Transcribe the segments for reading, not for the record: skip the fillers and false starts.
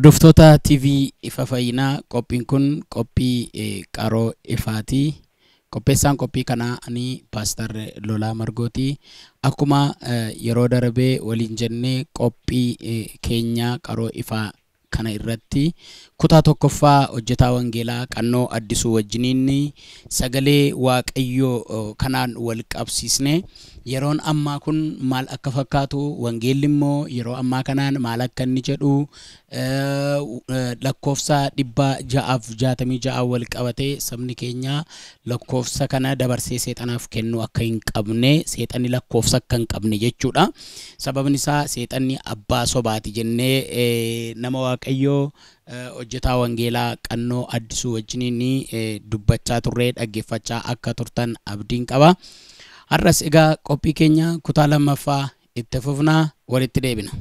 Hordoftoota TV Ifa Fayyinaa, qophiin kun qophii qaroo ifaati. Qopheessaan qophii kanaa ani Paastar Lolaa Margooti. Akkuma yeroo darbee waliin jennee qophii keenya qaroo ifaa kana irratti kutaa tokkoffaa hojjetaa wangeelaa Qannoo Addisuu wajjiniin sagalee Waaqayyoo kanaan wal qabsiisne yeroon ammaa kun maal akka fakkaatu, wangeelli immoo yeroo ammaa kanaan maal akka inni jedhu, lakkoofsa 666 wal qabatee sabni keenya lakkoofsa kana dabarsee seexanaaf kennuu akka hin qabne, seexanni lakkoofsa akka hin qabne jechuudha. Sababni isaa seexanni abbaa sobaati jennee nama Waaqayyoo hojjetaa wangeelaa Qannoo Addisuu wajjiniin dubbachaa turree dhaggeeffachaa akka turtan abdiin qaba. Har'as egaa qophii keenya kutaa lammaffaa itti fufnaa, walitti deebina.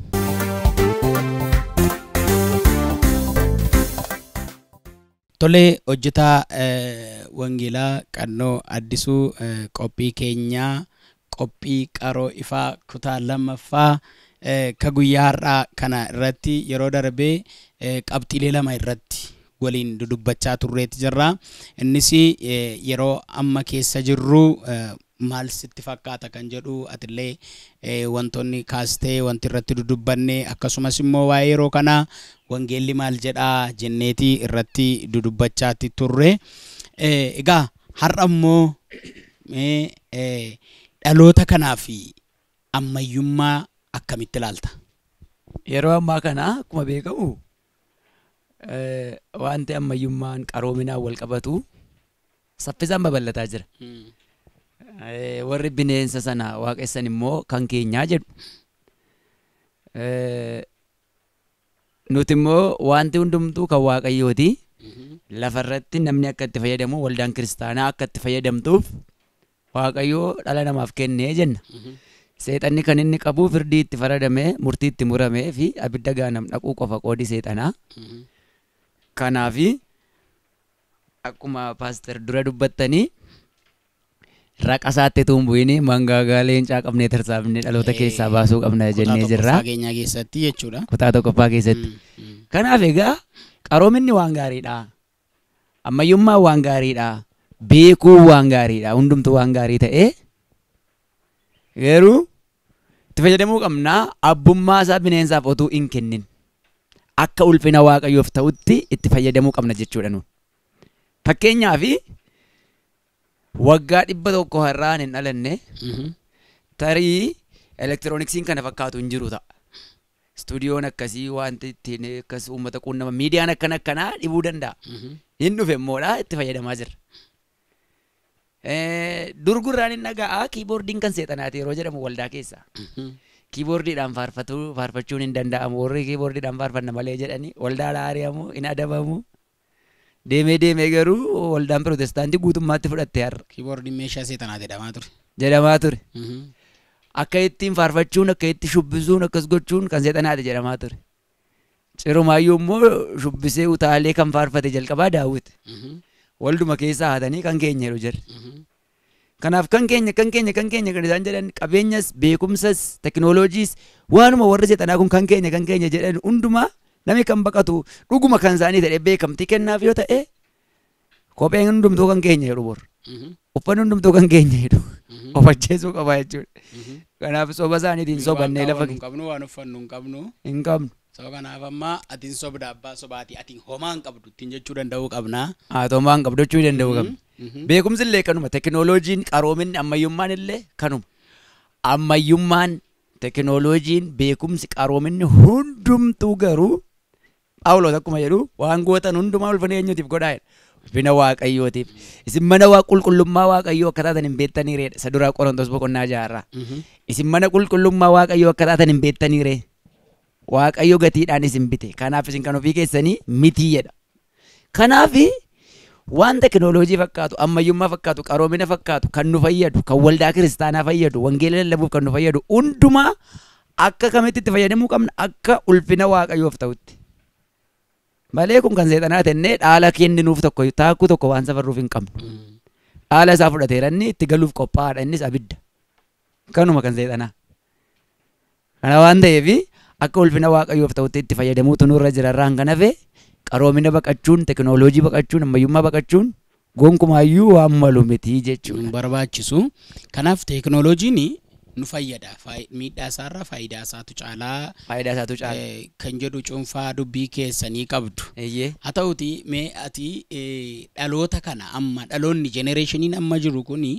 Tolee, hojjetaa wangeelaa Qannoo Addisuu, qophii keenyaa qophii qaroo ifaa kutaa lammaffaa ka guyyaa har'aa kana irratti yeroo darbee qabxiilee lama irratti waliin dudubbachaa turreeti jirra. Innis yeroo amma keessa jirru maal sitti fakkaata kan jedhu atillee wantoonni kaastee wanti irratti dudubbanne, akkasumas immoo waa'ee yeroo kanaa wangeelli maal jedhaa jenneeti irratti dudubbachaatti turre. Egaa har'a immoo dhaloota kanaa fi ammayyummaa akkamitti ilaalta? Yeroo ammaa kana akkuma beekamu wanti ammayyummaan qaroominaan wal qabatu saffisaan babal'ataa jira. Warri bineensa sana waaqessan immoo kan keenyaa jedhu. Nuti immoo wanti hundumtuu kan Waaqayyooti. Lafarratti namni akka itti fayyadamu, waldaan kiristaanaa akka itti fayyadamtuuf Waaqayyoo dhala namaaf kennee jenna. Seexanni kan inni qabu firdii itti faradamee, murtii itti muramee fi abidda gaanam dhaquu qofa qoodi seexanaa. Kanaafi akkuma paaster dura dubbattanii raqa isaatti utuu hin bu'in mangaagaa leencaa qabnee tarsaafnee dhaloota keessaa baasuu qabna jennee jirra. Kutaa tokkoffaa keenyaa keessatti jechuudha. Kutaa tokkoffaa keessatti. Kanaaf egaa qaroominni waan gaariidha. Ammayyummaan waan gaariidha. Beekuun waan gaariidha. Hundumtuu waan gaarii ta'ee garuu itti fayyadamuu qabna, abbummaa isaa bineensaaf otuu hin kennin. Akka ulfina Waaqayyoof ta'utti itti fayyadamuu qabna jechuudha nuun. Fakkeenyaaf waggaa 100 har'aan hin dhalanne tarii elektirooniksiin kana fakkaatu hin jiru ta'a. Istuudiyoon akkasii wanti ittiin akkas uummata quunnama miidiyaan akkana akkanaa dhibuu danda'a. Hin dhufe immoodha, itti fayyadamaa jirra. Dur gurraan hin dhaga'a kiiboordiin kan seexanaati yeroo jedhamu waldaa keessa. Kiiboordiidhaan faarfachuun hin danda'amu, warri kiiboordiidhaan faarfanna malee jedhanii waldaa ari'amu, hin adabamu. Deemee deemee garuu waldaan pirootestaantii guutummaatti fudhatte har'a. Kiiboordiin meeshaa seexanaa jedhamaa ture. Jedhamaa ture. Akka ittiin faarfachuun, akka itti shubbisuun, akkas gochuun kan seexanaati jedhamaa ture. Cirumaayyuu immoo shubbisee utaalee kan faarfate jalqabaa Daawit. Walduma keessaa haatanii kan keenya jedhu jarri. Kanaaf kan keenya kan keenya kan keenya kan isaan jedhan qabeenyas, beekumsas, teknooloojiis waanuma warri seexanaa kun kan keenya kan keenya jedhan hundumaa namni kan baqatu dhuguma kan isaanii ta'e beekamtii kennaaf yoo ta'e kopheen hundumtuu kan keenya jedhu bor. Uffanni hundumtuu kan keenya jedhu. Of ajjeesuu qaba jechuudha. Kanaaf soba isaaniitiin sobannee lafa hin qabnu, waan uffannu hin qabnu. Hin qabnu. Sababa kanaaf amma atiin sobda abbaa sobaati, atiin homaa hin qabdu ittiin jechuu danda'uu qabna. Haa homaa hin qabdu jechuu danda'uu qabna. Beekumsi illee kanuma, teknooloojiin qaroominni ammayyummaan illee kanuma. Ammayyummaan, teknooloojiin, beekumsi, qaroominni hundumtuu garuu Phaawulos akkuma jedhu waan gootan hundumaa ulfina eenyuutiif godhaa jedha. Ulfina Waaqayyootiif. Isin mana qulqullummaa Waaqayyoo akka taatan hin beektanii ree? Isa duraa Qorontos boqonnaa 6. Isin mana qulqullummaa Waaqayyoo akka taatan hin beektanii ree? Waaqayyo gatiidhaan isin bite. Kanaaf isin kan ofii keessanii mitii jedha. Kanaaf waan teknooloojii fakkaatu, ammayyummaa fakkaatu, qaroomina fakkaatu, kan nu fayyadu, kan waldaa kiristaanaa fayyadu, wangeela lallabuuf kan nu fayyadu hundumaa akka kamitti itti fayyadamuu qabna? Akka ulfina Waaqayyoof ta'utti. Malee kun kan seexanaa tennee dhaala kenninuuf tokko taakkuu tokko waan safarruuf hin qabnu. Dhaala isaa fudhateera inni itti galuuf qophaa'aadha, innis abidda. Kanuma kan seexanaa. Kana waan ta'eef Akka ulfina Waaqayyoof ta'utti itti fayyadamuutu nurra jira irraan kan hafe qaroomina baqachuun, tekinooloojii baqachuun, ammayyummaa baqachuun gonkumaayyuu waan malu miti jechuudha. Hin barbaachisu. Kanaaf teekinooloojiin nu fayyada. Miidhaa isaarra faayidaa isaatu caalaa. Faayidaa isaatu caala. Kan jedhu cuunfaa dubbii keessanii qabdu. Eeyyee. Haa ta'uti mee ati dhaloota kana amma dhaloonni jenereeshiniin amma jiru kuni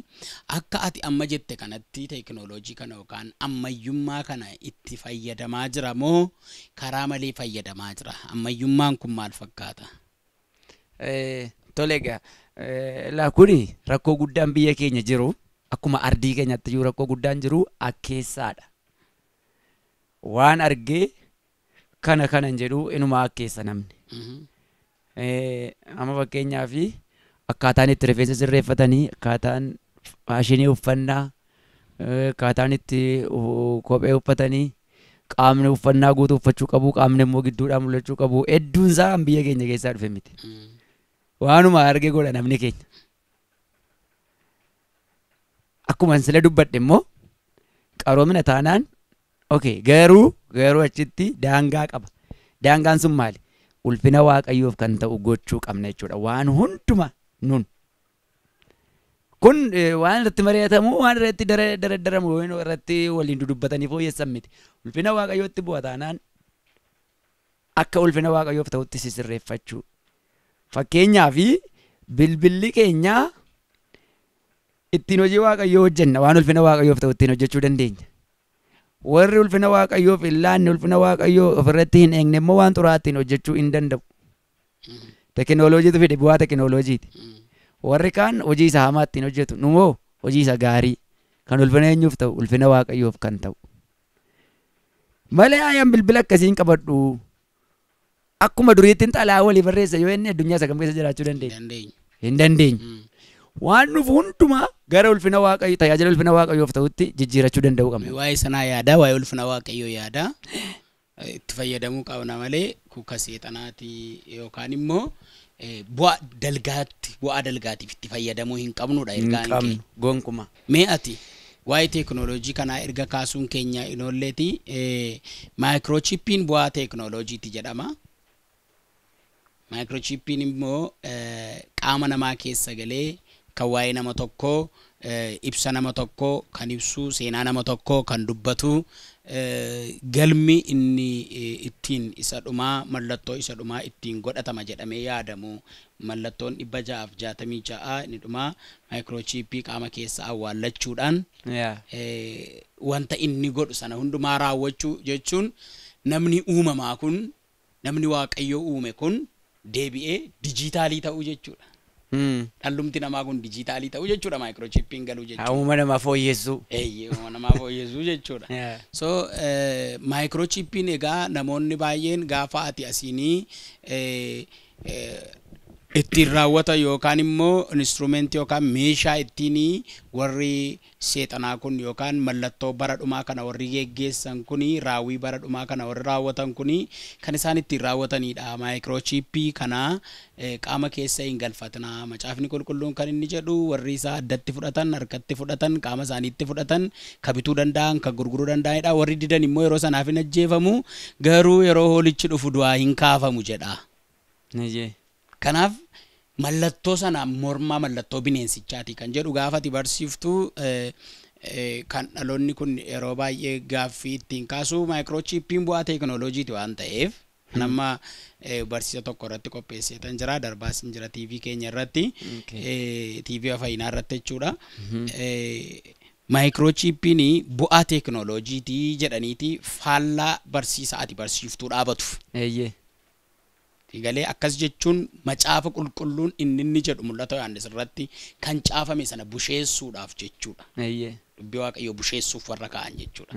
akka ati amma jette kanatti teekinooloojii kana yookaan ammayyummaa kana itti fayyadamaa jira moo karaa malee fayyadamaa jira? Ammayyummaan kun maal fakkaata? Tole egaa laa kuni rakkoo guddaan biyya keenya jiru akkuma ardii keenyatti jiru rakkoo guddaan jiru akkeessaadha. Waan argee kana kanan jedhu inuma akkeessa namni. Amma fakkeenyaaf akkaataan itti rifeensa sirreeffatanii, akkaataan faashinii uffannaa, akkaataan itti kophee uffatanii, qaamni uffannaa guutuu uffachuu qabu, qaamni immoo gidduudhaan mul'achuu qabu. Hedduun isaa kan biyya keenya keessaa dhufe miti. Waanuma arge godha namni keenya. Akkuma sila dubbadhe immoo qaroomina taanaan okay garuu achitti daangaa qaba. Daangaan sun maali? Ulfina Waaqayyoof kan ta'u gochuu qabna jechuudha. Waan hunduma nun. Kun waan irratti mari'atamu, waan irratti daraddaramu, waan irratti waliin dudubbatanii fooyyessan miti. Ulfina Waaqayyootti bu'a taanaan akka ulfina Waaqayyoof ta'utti sisirreeffachuu. Fakkeenyaaf bilbilli keenya ittiin hojii Waaqayyoo hojjenna, waan ulfina Waaqayyoof ta'u ittiin hojjechuu dandeenya. Warri ulfina Waaqayyoof hin laanne, ulfina Waaqayyoo ofirratti hin eegne immoo waan xuraa'aa ittiin hojjechuu hin danda'u. Tekinooloojiitu fide, bu'aa tekinooloojiiti. Warri kaan hojii isa hamaa ittiin hojjetu, numoo hojii isa gaarii kan ulfina eenyuuf ta'u, ulfina Waaqayyoof kan ta'u. Malee ayaan bilbila akkasiin qabadhu. Akkuma duriitti xalaa walii barreessa yoo inni addunyaa isa kam keessa jiraachuu dandeenya? Hin dandeenyu. Waan nuuf hundumaa gara ulfina Waaqayyoo, tajaajila ulfina Waaqayyoof ta'utti jijjiirachuu danda'uu qabna. Waa'ee sanaa yaadaa, waa'ee ulfina Waaqayyoo yaadaa itti fayyadamuu qabna malee kuka seexanaati yookaan immoo bu'aa dalgaatiif itti fayyadamuu hin qabnudha ergaan Hin qabnu gonkuma. Mee ati waa'ee teekinooloojii kanaa erga kaasuun keenya inoolleeti maayikiroochippiin bu'aa teekinooloojiiti jedhama. Maayikiroochippiin immoo qaama namaa keessa galee kan waa'ee nama tokkoo ibsa nama tokkoo kan ibsu, seenaa nama tokkoo kan dubbatu, galmi inni ittiin isa dhumaa, mallattoo isa dhumaa ittiin godhatama jedhamee yaadamu mallattoon 666 inni dhumaa maayikiroochippii qaama keessa awwaallachuudhaan wanta inni godhu sana hundumaa raawwachuu jechuun namni uumamaa kun, namni Waaqayyoo uume kun deebi'ee dijitaalii ta'uu jechuudha. Dhallumti namaa kun dijitaalii ta'uu jechuudha maayikiroochippiin galuu jechuudha. Uumama namaa fooyyessuu. Eeyyee, uumama namaa fooyyessuu jechuudha. So maayikiroochippiin egaa namoonni baay'een gaafa ati asiinii ittiin raawwatan yookaan immoo instrumentii yookaan meeshaa ittiin warri seexanaa kun yookaan mallattoo bara dhumaa kana warri geggeessan kuni, raawwii bara dhumaa kana warri raawwatan kuni kan isaan ittiin raawwatanidha. Maayikiroochippii kana qaama keessa hin galfatinaa. Macaafni qulqulluun kan inni jedhu warri isaa addatti fudhatan, harkatti fudhatan, qaama isaaniitti fudhatan, ka bituu danda'an, ka gurguruu danda'anidha. Warri didan immoo yeroo sanaaf hin ajjeefamu, garuu yeroo hoolichi dhufu du'aa hin kaafamu jedha. Kanaaf mallattoo sana mormaa mallattoo bineensichaati kan jedhu gaafa ati barsiiftu kan dhaloonni kun yeroo baay'ee gaaffii ittiin kaasu maayikiroochippiin bu'aa teekinooloojiiti waan ta'eef nama barsiisa tokko irratti qopheesseetan jira, darbaas hin jira TV keenya irratti, TV Fayyinaa irratti jechuudha. Maayikiroochippiin bu'aa teekinooloojiiti jedhaniiti faallaa barsiisa ati barsiiftuu dhaabatu. Eeyyee. Galee akkas jechuun macaafa qulqulluun inni jedhu mul'ata Yohaannis irratti kan caafame sana busheessuudhaaf jechuudha. Eeyyee. Dubbii Waaqayyoo busheessuuf warra ka'an jechuudha.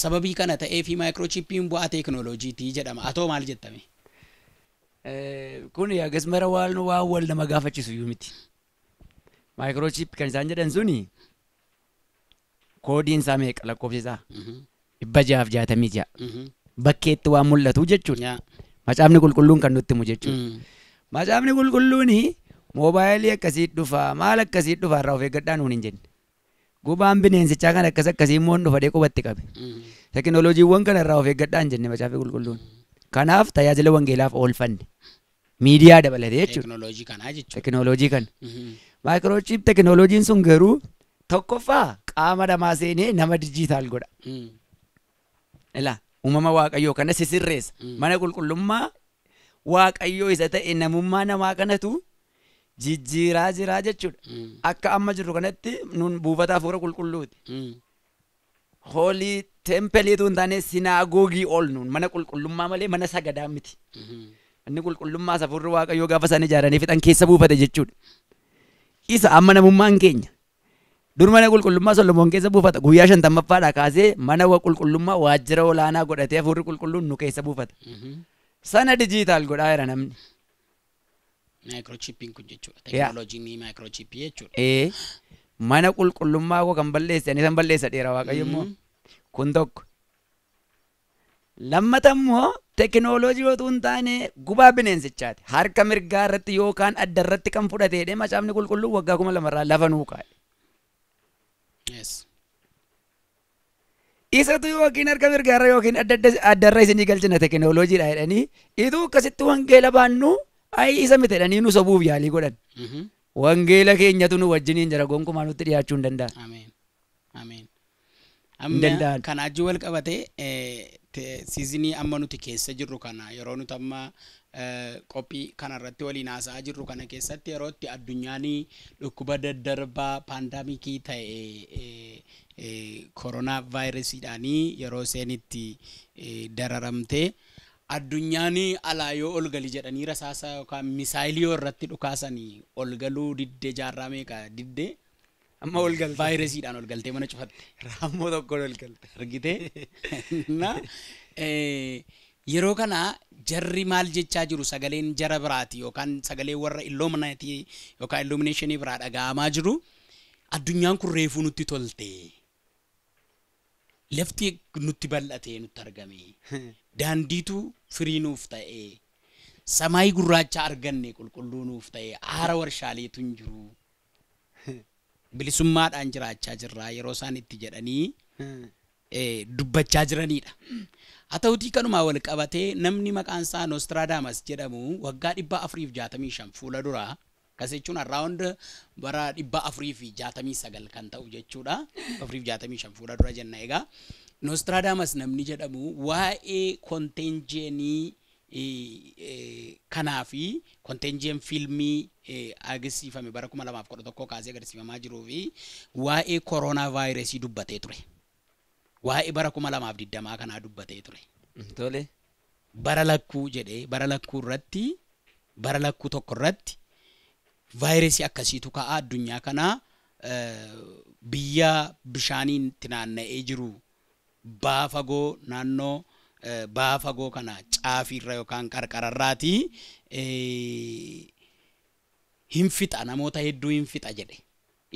Sababii kana ta'eefi maayikiroochippiin bu'aa teekinooloojiiti jedhama. Atoo maal jettame? Kun akkas mara waan wal nama gaafachiisu iyyuu miti. Maayikiroochip kan isaan jedhan suni koodiin isaa meeqa lakkoofsi isaa? 666. Bakkeetti waan mul'atu jechuudha. Macaafni qulqulluun kan nutti himu jechuudha. Macaafni qulqulluun moobaayilii akkasii dhufa, maal akkasii dhufa irraa of eeggadhaa nuun hin jenne. Gubaan bineensichaa kan akkas akkasii immoo dhufa dhee qubatti qabe. Tekinooloojiiwwan kana irraa of eeggadhaa hin jenne macaafa qulqulluun. Kanaaf tajaajila wangeelaaf oolfanne. Miidiyaa dabalatee jechuudha. Tekinooloojii kanaa jechuudha. Tekinooloojii kana. Maayikiroochiip tekinooloojiin sun garuu tokkoffaa qaama namaa seenee nama dijiitaal godha. Ilaa uumama waaqayyoo kana sisirreessa. Mana qulqullummaa waaqayyoo isa ta'e namummaa namaa kanatu jijjiiraa jiraa jechuudha. Akka amma jirru kanatti nun buufata hafuura qulqulluuti. Hoolii teempeliitu hin taane sinaagoogii ol nuun mana qulqullummaa malee mana sagadaa miti. Manni qulqullummaa hafuurri waaqayyoo gaafa isaan ijaaranii fixan keessa buufate jechuudha. Isa amma namummaan keenya. Dur mana qulqullummaa Solomoon keessa buufata. Guyyaa 50ffaadhaa kaasee mana qulqullummaa waajjira olaanaa godhatee hafuurri qulqulluun nu keessa buufata. Sana dijiitaal godhaa jira namni. Maayikiroochiippiin kun jechuudha. Tekinooloojiin maayikiroochiippii jechuudha. Mana qulqullummaa koo kan balleesse ani san balleessa dheera waaqayyo immoo. Kun tokko. Lammata immoo tekinooloojii otoo hin taane gubaa bineensichaati. Harka mirgaa irratti yookaan adda irratti kan fudhateedha macaafni qulqulluun waggaa 2000 irraa lafa nuu kaa'e. Isatu yookiin harka mirgaa irra yookiin adda irra isinii galchina tekinooloojiidha jedhanii ituu akkasitti wangeela baannu ayi isa miti jedhanii nu sobuuf yaalii godhan. Wangeela keenyatu nu wajjiniin jira gonkumaa nutti dhiyaachuu hin danda'an. Ameen. Ameen. Amma kana wajjin wal qabatee siizinii amma nuti keessa jirru kana yeroo nuti amma qophii kanarratti waliin haasa'aa jirru kana keessatti yeroo itti addunyaan dhukkuba daddarbaa paandamikii ta'e koronaa vaayirasiidhaanii yeroo isheen itti dararamtee addunyaan alaa yoo ol gali jedhanii rasaasa yookaan misaayilii yoo irratti dhukaasanii ol galuu diddee jaarraa meeqa diddee Amma ol galte. Vaayirasiidhaan ol galtee mana cufatte. Raammoo tokkoon ol galte. Argitee? Na yeroo kana jarri maal jechaa jiru sagaleen jara biraati yookaan sagalee warra illuminati yookaan illuminationii biraa dhaga'amaa jiru. Addunyaan kun reefuu nutti tolte. Lafti nutti bal'atee nutti argame. Daandiitu firii nuuf ta'e. Samaayii gurraacha arganne qulqulluu nuuf ta'e. Aara warshaaleetu hin jiru. Bilisummaadhaan jiraachaa jirra yeroo isaan itti jedhanii dubbachaa jiranidha. Haa ta'utii kanumaa wal qabatee namni maqaan isaa Nostradamus jedhamu waggaa 465 fuula duraa akkas jechuun around bara 469 kan ta'u jechuudha. 465 fuula dura jenna egaa. Nostradamus namni jedhamu waa'ee konteenjeenii kanaa fi konteenjeen fiilmii agarsiifame bara 2011 kaasee agarsiifamaa jiruu fi waa'ee koronaa vaayirasii dubbatee ture. Waa'ee bara 2020 kanaa dubbatee ture. Tole. Bara lakkuu jedhee bara lakkuu irratti bara lakkuu tokko irratti vaayirasii akkasiitu ka'a addunyaa kanaa biyya bishaaniin itti naanna'ee jiru baha fagoo naannoo baha fagoo kana caafiirra yookaan qarqararraati hin fixa namoota hedduu hin fixa jedhe.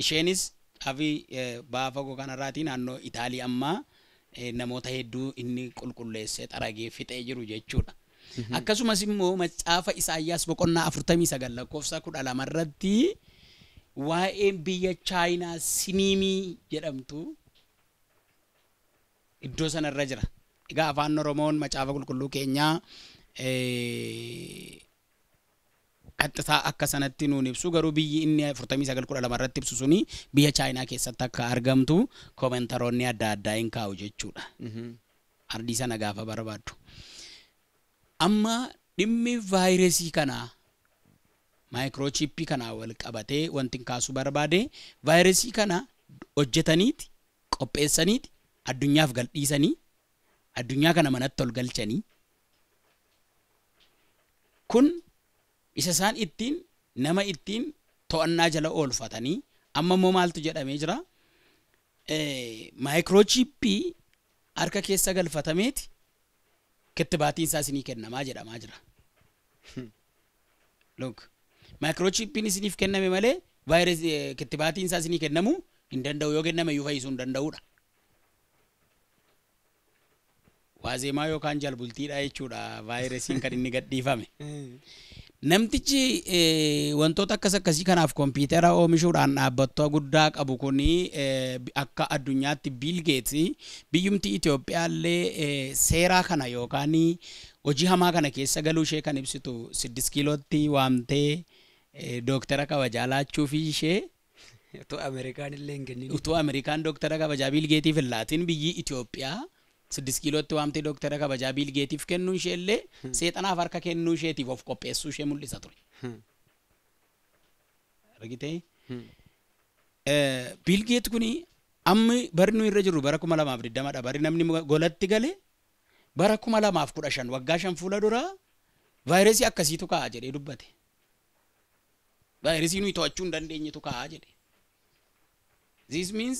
Isheenis caafii baha fagoo kanarraati naannoo Itaalii ammaa namoota hedduu inni qulqulleessee xaragee fixee jiru jechuudha. Akkasumas immoo macaafa Isaayyaas boqonnaa 49 lakkoofsa 12 irratti waa'ee biyya Chaayinaa Siniimii jedhamtu iddoo sanarra jira. Egaa afaan Oromoon macaafa qulqulluu keenyaa qaxxitaa akka sanatti nuun ibsu garuu biyyi inni 49:12 irratti ibsu suni biyya Chaayinaa keessatti akka argamtu koomentaroonni adda addaa hin kaa'u jechuudha. Ardii sana gaafa barbaaddu. Amma dhimmi vaayirasii kanaa maayikiroochiippii kanaa wal qabatee wanti kaasuu barbaade vaayirasii kana hojjetaniiti qopheessaniiti addunyaaf gadhiisanii addunyaa kana manatti ol galchanii kun isa isaan ittiin nama ittiin to'annaa jala oolfatanii amma immoo maaltu jedhamee jira maayikiroochiippii harka keessa galfatameeti kittibaatiin isaa isinii kennamaa jedhamaa jira. Look, maayikiroochiippiin isiniif kenname malee vaayirasii kittibaatiin isaa isinii kennamuu hin danda'u yoo kenname iyyuu fayyisuu hin danda'udha. Waazeemaa yookaan jalbultiidha jechuudha vaayirasiin kan inni gadhiifame. Namtichi wantoota akkas akkasii kanaaf kompiitara oomishuudhaan dhaabbattoota guddaa qabu kuni akka addunyaatti Bill Gates biyyumti Itoophiyaallee seeraa kana yookaan hojii hamaa kana keessa galuu ishee kan ibsitu 6 kiilootti waamtee dooktara kabajaa laachuufi ishee Utuu Ameerikaan illee hin kennin. Utuu Ameerikaan dooktara kabajaa Bill Gatesiif hin laatin biyyi Itoophiyaa 6 kiilootti waamtee dooktara kabajaa Bill Gatesiif kennuu ishee illee seexanaaf harka kennuu isheetiif of qopheessuu ishee mul'isa ture. Argitee? Bill Gates kuni ammi bari nu irra jirru bara 2020 dha. Bari namni golatti gale bara 2015 waggaa 5 fuula dura vaayirasii akkasiitu ka'a jedhee dubbate. Vaayirasii nuyi to'achuu hin dandeenyetu ka'a jedhe. This means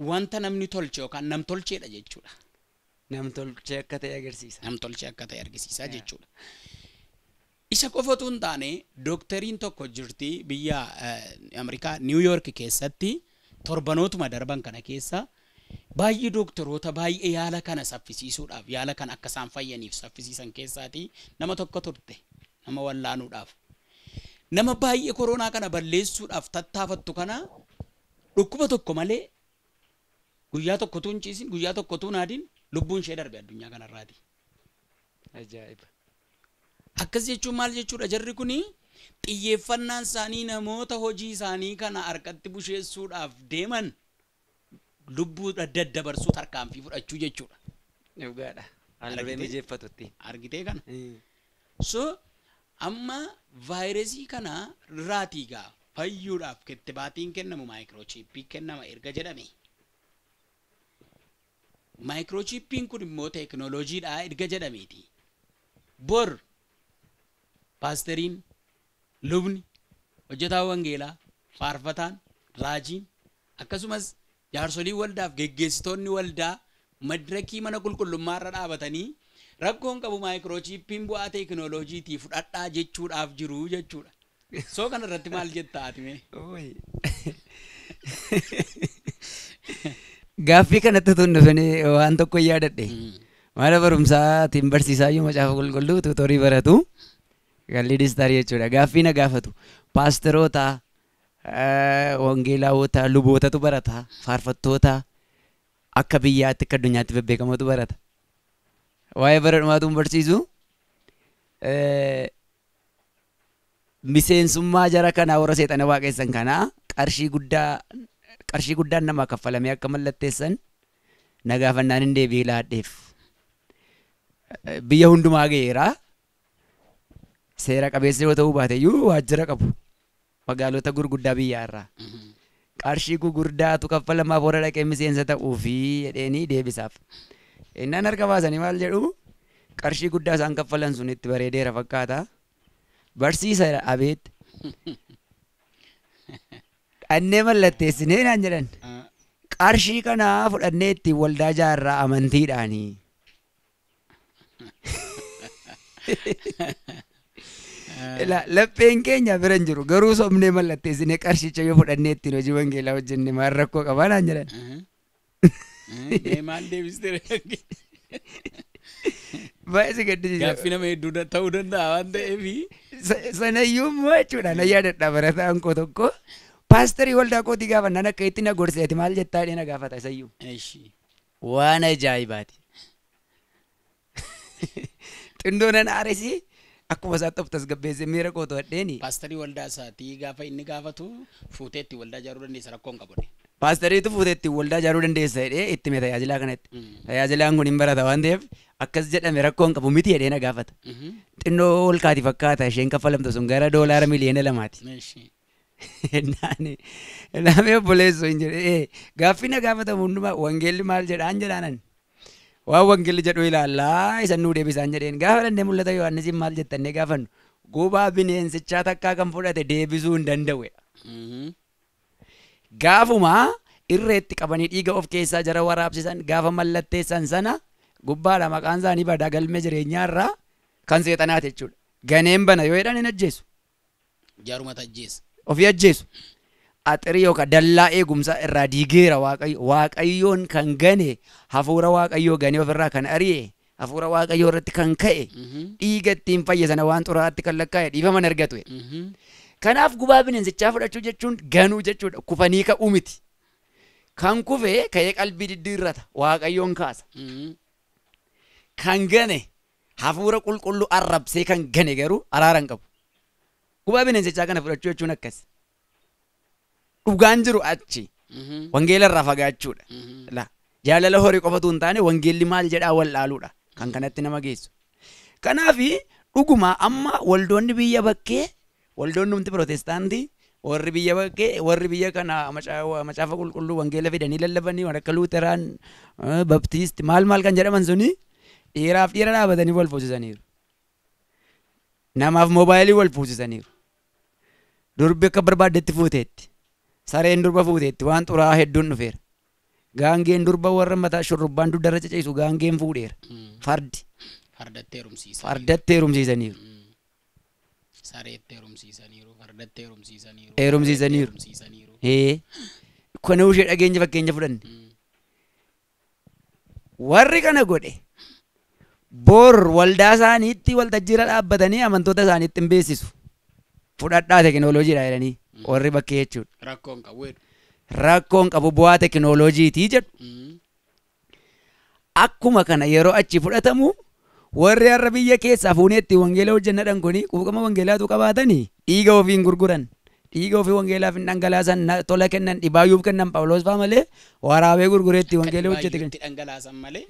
wanta namni tolche yookaan nam tolcheedha jechuudha. Nam tolchee akka ta'e agarsiisa. Nam tolchee akka ta'e agarsiisa jechuudha. Isa qofa otoo hin taane dooktariin tokko jirti biyya Ameerikaa Niw Yoork keessatti torbanootuma darban kana keessa baay'ee dooktaroota baay'ee yaala kana saffisiisuudhaaf yaala kana akka isaan fayyaniif saffisiisan keessaatii nama tokko turte nama wallaanuudhaaf. Nama baay'ee koronaa kana balleessuudhaaf tattaafattu kana dhukkuba tokko malee guyyaa tokkotu hin ciisin guyyaa tokkotu hin haadin lubbuun ishee darbe addunyaa kanarraati. Ajaa'iba. Akkas jechuun maal jechuudha jarri kuni xiyyeeffannaan isaanii namoota hojii isaanii kana harkatti busheessuudhaaf deeman lubbuu daddabarsuu tarkaanfii fudhachuu jechuudha. Dhugaadha. Haala mijeeffatutti. Argitee kana? So amma vaayirasii kana irraatii gaa fayyuudhaaf kittibaatiin kennamu maayikiroochiippii kennama erga jedhame. Maayikiroochiippiin kun immoo teekinooloojiidha erga jedhameeti. Bor paasteriin, lubni, hojjetaan wangeelaa, faarfataan, raajiin akkasumas jaarsoliin waldaaf geggeessitoonni waldaa madirakii mana qulqullummaa irra dhaabatanii rakkoon qabu maayikiroochiippiin bu'aa teekinooloojiitii fudhadhaa jechuudhaaf jiru jechuudha. Soo kana irratti maal jetta ati mee? Gaaffii kanatti utuu hin dhufin waan tokko yaadadhe. Mana barumsaatiin barsiisaayyuu macaafa qulqulluu tuutorii baratu. Galli distaarii jechuudha. Gaaffii na gaafatu. Paasteroota, wangeelaawota, lubootatu barata, faarfattoota akka biyyaatti akka addunyaatti bebbeekamotu barata. Waa'ee bara dhumaatu hin barsiisu. Miseensummaa jara kanaa warra seexana waaqessan kanaa qarshii guddaan namaa kaffalamee akka mallatteessan na gaafannaan hin deebi'ee laadheef. Biyya hundumaa ga'eera. Seera qabeessa yoo ta'uu baate iyyuu waajjira qabu. Magaalota gurguddaa biyyaa irraa. Qarshii gurguddaatu kaffalamaaf warra dhaqee miseensa ta'uufi jedheenii deebisaaf. Innaan harka baasanii maal jedhu qarshii guddaa isaan kaffalan sun itti bareedeera fakkaata. Barsiisa abeet. Dhannee mallatteessinee naan jedhan. Qarshii kanaa fudhannee ittiin waldaa jaarraa amantiidhaanii. Lapheen keenya bira hin jiru garuu somnee mallatteessinee qarshicha yoo fudhannee ittiin hojii wangeelaa hojjenne maal rakkoo qabaa naan jedhan. Maal deebistee? Baay'ee si gaddisiisa. Gaaffii nama hedduu ta'uu danda'a waan ta'eef. Sanayyuu immoo jechuudha na yaadadha barataan koo tokko paasterii waldaa kootii gaafannaan akka itti na gorseeti maal jettaa jedhee na gaafata isayyuu. Waan ajaa'ibaati. Xindoo nan aaresi akkuma isaatti of tasgabbeessee miira koo to'adheeni. Paasterii waldaa isaatii gaafa inni gaafatu fuutee itti waldaa ijaaruu dandeessa rakkoon qabu. Paasteriitu fuutee itti waldaa ijaaruu dandeessa jedhee itti hime tajaajilaa kanatti. Tajaajilaan kun hin barata waan ta'eef akkas jedhame rakkoon qabu miti jedhee na gaafata. Xinnoo ol kaati fakkaata isheen kaffalamtu sun gara $2 miliyoona 2ti. Naamee obboleessoo hin jedhe gaaffii na gaafatamu hundumaa wangeelli maal jedhaan jedhaanan. Waan wangeelli jedhu ilaallaa isan nuu deebisaan jedheen gaafa dhannee mul'ata Yohaannisiin maal jettannee gaafannu gubaa bineensichaa takkaa kan fudhate deebisuu hin danda'u. Gaafuma irreetti qabanii dhiiga of keessaa jara waraabsisan gaafa mallatteessan sana gubbaadha maqaan isaanii badaa galmee jireenyaa irraa kan seexanaati jechuudha. Ganeen bana yoo jedhan hin ajjeesu. Jaarumata ajjeesa. Ofii ajjeesu. Axirii yookaan dallaa eegumsaa irraa diigeera Waaqayyo. Waaqayyoon kan gane hafuura Waaqayyoo ganee ofirraa kan ari'e Hafuura Waaqayyoo irratti kan ka'e dhiiga ittiin fayye sana waan xuraa'aatti kan lakkaa'e dhiifama hin argatu. Kanaaf gubaa bineensichaa fudhachuu jechuun ganuu jechuudha. Kufanii ka'uu miti. Kan kufe ka'ee qalbii diddiirrata. Waaqayyoon kaasa. Kan gane hafuura qulqulluu arrabsee kan gane garuu araara hin qabu. Gubaa bineensichaa kana fudhachuu jechuun akkas. Dhugaan jiru achi. Wangeela irraa fagaachuudha. Jaalala horii qofatu hin taane wangeelli maal jedhaa wallaaluudha. Kan kanatti nama geessu. Kanaaf dhuguma amma waldoonni biyya bakkee, waldoonni humti pirootestaantii, warri biyya bakkee, warri biyya kana macaafa qulqulluu wangeela fidanii lallabanii warra akka Luuteraan, Baptiist maal maal kan jedhaman suni dhiiraaf dhiira dhaabatanii wal fuusisaniiru. Namaaf moobaayilii wal fuusisaniiru. Durbi akka barbaaddetti fuuteetti. Sareen durba fuuteetti waan xuraa'aa hedduun dhufeera. Gaangeen durba warra mataa shurrubbaan dugdarra ciciisu gaangeen fuudheera. Fardi. Fardatti heerumsiisaniiru. Fardatti heerumsiisaniiru. Sareetti heerumsiisaniiru. Fardatti heerumsiisaniiru. Heerumsiisaniiru. Kana ishee dhageenya fakkeenya fudhanne. Warri kana godhe bor waldaa isaaniitti waltajjiirra dhaabbatanii amantoota isaaniitti hin beeksisu. Fudhadhaa teekinooloojiidha jedhanii warri bakkee jechuudha. Rakkoon qabu jedhu. Rakkoon qabu bu'aa teekinooloojiitii jedhu. Akkuma kana yeroo achi fudhatamu warri har'a biyya keessaa fuunee ittiin wangeela hojjennadhan kuni quuqama wangeelaatu qabaatanii dhiiga ofii hin gurguran. Dhiiga ofii wangeelaaf hin dhangalaasan, tola kennan, dhibaayyuuf kennan Phaawulos fa'aa malee waraabee gurguree ittiin wangeela hojjete. Itti dhangalaasan malee.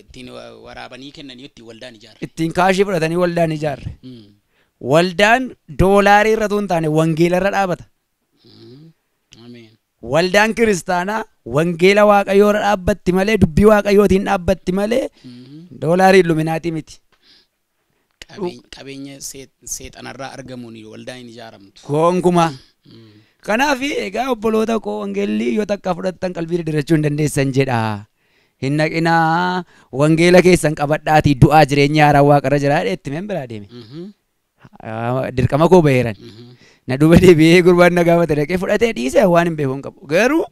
Ittiin waraabanii kennanii ittiin waldaan ijaarre. Ittiin kaashii fudhatanii waldaan ijaarre. Waldaan doolaarii irra hin taane wangeela irra dhaabata. Waldaan kiristaanaa wangeela Waaqayyoo irra dhaabbatti malee dubbii Waaqayyootiin dhaabbatti malee doolaarii illuminaatii miti. Qabeenya seexanarraa argamuun waldaan hin ijaaramtu. Gonkumaa. Kanaaf egaa obboloota koo wangeelli yoo takka fudhattan qalbii diddirachuu hin dandeessan jedha. Hin naqinaa wangeela keessan qabadhaatii du'aa jireenya haaraa waaqarra jira itti meen biraa deeme. Dirqama koo baheeran. Na duuba deebi'ee gurbaan na gaafate dhaqee fudhatee dhiisee waan hin beeku hin qabu. Garuu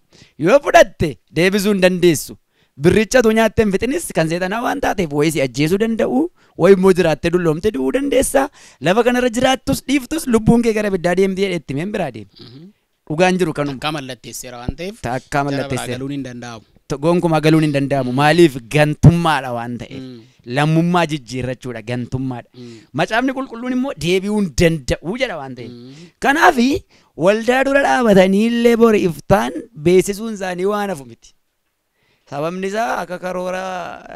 yoo fudhatte deebisuu hin dandeessu. Birrichatu nyaattee hin fixinis kan seexanaa waan taateef wayii si ajjeesuu danda'u, wayii immoo jiraattee dulloomtee du'uu dandeessa. Lafa kanarra jiraattus dhiiftus lubbuun kee gara ibiddaa deemtee jedhee itti meen biraa deeme. Dhugaan jiru kanuma. Takkaa mallatteesseera waan ta'eef. Takkaa mallatteesseera. Galuun hin danda'amu. Gonkumaa galuun hin danda'amu. Maaliif gantummaadha waan ta'eef. Lammummaa jijjiirrachuudha gantummaadha. Macaafni qulqulluun immoo deebi'uu hin danda'u jedha waan ta'eef. Kanaaf waldaa dura dhaabatanii illee bori iftaan beeksisuun isaanii waan hafu miti. Sababni isaa akka karoora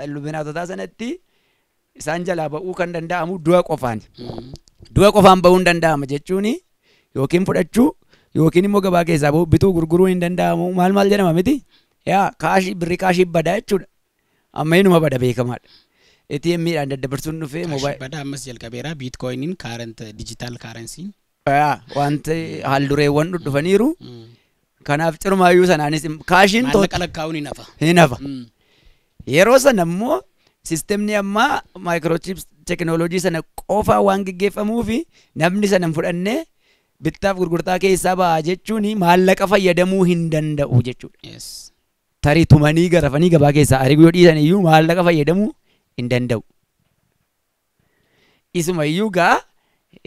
illuminaatotaa sanatti isaan jalaa ba'uu kan danda'amu du'a qofaan. Du'a qofaan ba'uu hin danda'ama jechuun yookiin fudhachuu yookiin immoo gabaa keessaa ba'uu bituu gurguruun hin danda'amu maal maal jedhama miti. Yaa kaashii birri kaashii badaa jechuudha. Amma inuma bada beekamaadha. ATM'dhaan daddabarsuun dhufee moobaayil. Badaa ammas jalqabeera biitkoyiniin kaarent diijitaal kaarensiin. Yaa wanti haaldureewwan dhufaniiru. Kanaaf cirumaayyuu sanaanis kaashiin maallaqa lakkaa'uun hin hafa. Hin hafa. Yeroo sana immoo siistemni ammaa maayikiroochips teekinooloojii sana qofaa waan geggeeffamuufi namni sana hin fudhannee bittaaf gurgurtaa keessaa ba'a jechuun maallaqa fayyadamuu hin danda'u jechuudha. Tarii tumanii garafanii gabaa keessaa ari'uu yoo dhiisan iyyuu maallaqa fayyadamuu hin danda'u. Isuma iyyuu gaa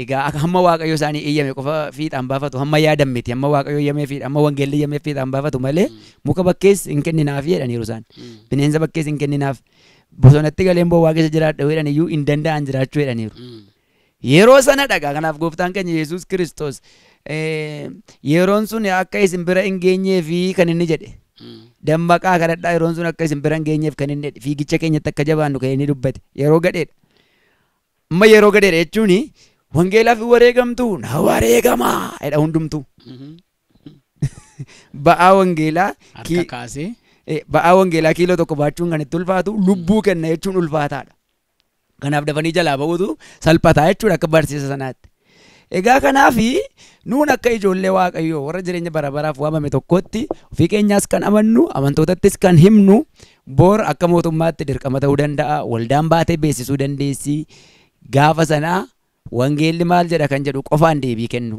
egaa hamma Waaqayyo isaanii eeyyame qofa fiixaan baafatu hamma yaadan miti hamma Waaqayyo eeyyamee fiidha hamma wangeelli eeyyamee fiixaan baafatu malee muka bakkees hin kenninaaf jedhaniiru isaan. Bineensa bakkees hin kenninaaf bosonatti galeen bowwaa keessa jiraadha jedhan iyyuu hin danda'an jiraachuu jedhaniiru. Yeroo sana dhagaa kanaaf gooftaan keenya Yesuus Kiristoos yeroon sun akka isin bira hin geenyee fi kan inni jedhe. Dammaqaa kadhadhaa yeroon sun akka isin bira hin geenyeef kan inni jedhe fiigicha keenyatti akka jabaannu kan inni dubbate yeroo gadheedha. Amma yeroo gadheedha jechuun wangeelaaf wareegamtu na wareegamaa jedha hundumtuu. Ba'aa wangeelaa harka kaasee ba'aa wangeelaa kiiloo tokko baachuun kan itti ulfaatu lubbuu kenna jechuun ulfaataadha. Kanaaf dafanii jalaa ba'uutu salphataa jechuudha akka barsiisa sanaatti. Egaa kanaaf nuun akka ijoollee Waaqayyoo warra jireenya bara baraaf waamame tokkotti ofii keenyaas kan amannu amantootattis kan himnu bor akka mootummaatti dirqama ta'uu danda'a waldaan baatee beeksisuu dandeessi gaafa sanaa wangeelli maal jedha kan jedhu qofaan deebii kennu.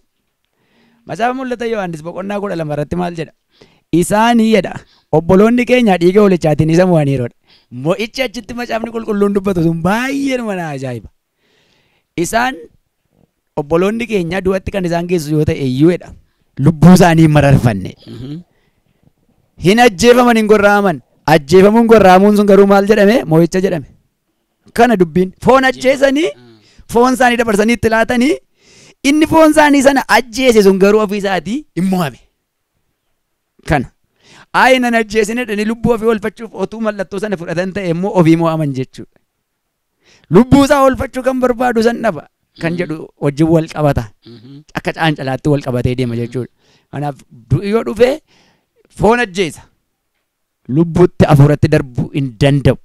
Macaafa Mul'ata Yohaannis boqonnaa 12 irratti maal jedha? Isaanii jedha obboloonni keenya dhiiga hoolichaatiin isa mo'aniiru. Mo'ichi achitti macaafni qulqulluun dubbatu sun baay'ee nama ajaa'iba. Isaan obboloonni keenya du'atti kan isaan geessu yoo ta'e iyyuudha. Lubbuu isaanii hin mararfanne. Hin ajjeefaman hin gorra'aman. Ajjeefamuun gorra'amuun sun garuu maal jedhame? Mo'icha jedhame. Kana dubbiin foon ajjeesanii foon isaanii dabarsanii itti laatanii inni foon isaanii sana ajjeese sun garuu ofii isaatii hin mo'ame. Kana. Ayi nan ajjeesine jedhanii lubbuu ofii oolfachuuf otuu mallattoo sana fudhatan ta'e immoo ofii mo'aman jechuudha. Lubbuu isaa oolfachuu kan barbaadu san dhaba kan jedhu wajjin wal qabata. Akka caancalaatti wal qabatee deema jechuudha. Kanaaf du'i yoo dhufe foon ajjeesa. Lubbuutti afuuratti darbuu hin danda'u.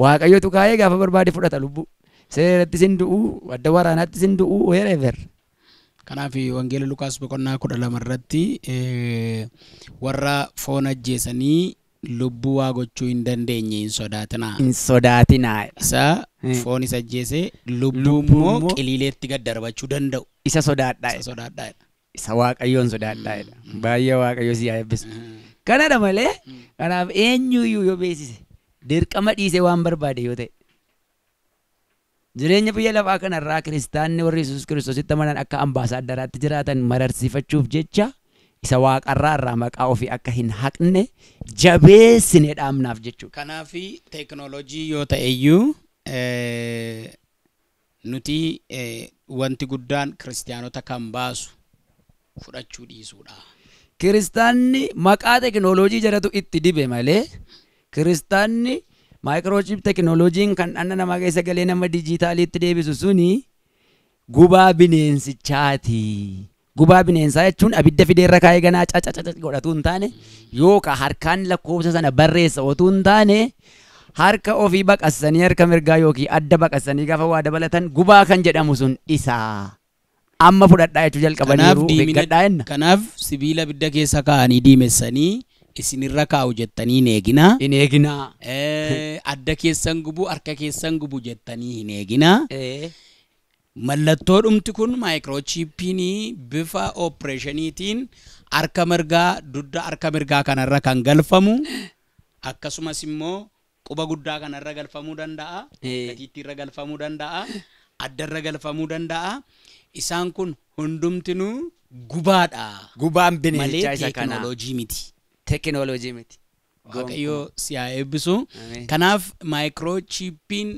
Waaqayyotu kaa'ee gaafa barbaade fudhata lubbuu. Seeratti sin du'u, adda waraanaatti sin du'u, wherever. Kanaaf Wangeela Lukaas boqonnaa 12 irratti warra foon ajjeesanii lubbuu waa gochuu hin dandeenye hin sodaatinaa. Hin sodaatinaa. Isa foon isa ajjeese lubbuu immoo qiliileetti gad darbachuu danda'u. Isa sodaadhaa. Isa sodaadhaa. Isa Waaqayyoon sodaadhaa. Baay'ee Waaqayyo si haa eebbisu. Kanadha malee kanaaf eenyuyyuu yoo beeksise dirqama dhiisee waan barbaade yoo ta'e. Jireenya biyya lafaa kanarraa kiristaanni warri Yesuus Kiristoositti amanan akka ambaasaaddaraatti jiraatan mararsiifachuuf jecha isa waaqarraa irraa maqaa ofii akka hin haqne jabeessine dhaamnaaf jechuudha. Kanaaf teekinooloojii yoo ta'e iyyuu nuti wanti guddaan kiristaanota kan baasu fudhachuu dhiisuudha. Kiristaanni maqaa teekinooloojii jedhatu itti dibe malee kiristaanni maayikiroochiip teekinooloojiin kan dhala namaa keessa galee nama diijitaaliitti deebisu suni gubaa bineensichaati. Gubaa bineensaa jechuun abidda fideerra kaa'ee ganaa cacacaca godhatu hin taane yookaan harkaan lakkoofsa sana barreessa otuu hin taane harka ofii baqassanii harka mirgaa yookiin adda baqassanii gaafa waa dabalatan gubaa kan jedhamu sun isaa. Amma fudhadhaa jechuu jalqabaniiru eeggadhaa jenna. Kanaaf sibiila abidda keessa kaa'anii diimessanii isinirra kaa'u jettanii hin eeginaa. Hin eeginaa. Adda keessan gubu harka keessan gubu jettanii hin eeginaa. Mallattoo dhumti kun maayikiroochiippiin bifa oopereeshiniitiin harka mirgaa dugda harka mirgaa kanarra kan galfamu akkasumas immoo quba guddaa kanarra galfamuu danda'a. Gatiittiirra galfamuu danda'a. Addarra galfamuu danda'a. Isaan kun hundumtinuu gubaadha. Gubaan bineensa isa kana. Teekinooloojii miti. Teekinooloojii miti. Waaqayyo si haa eebbisu. Kanaaf maayikiroochiippiin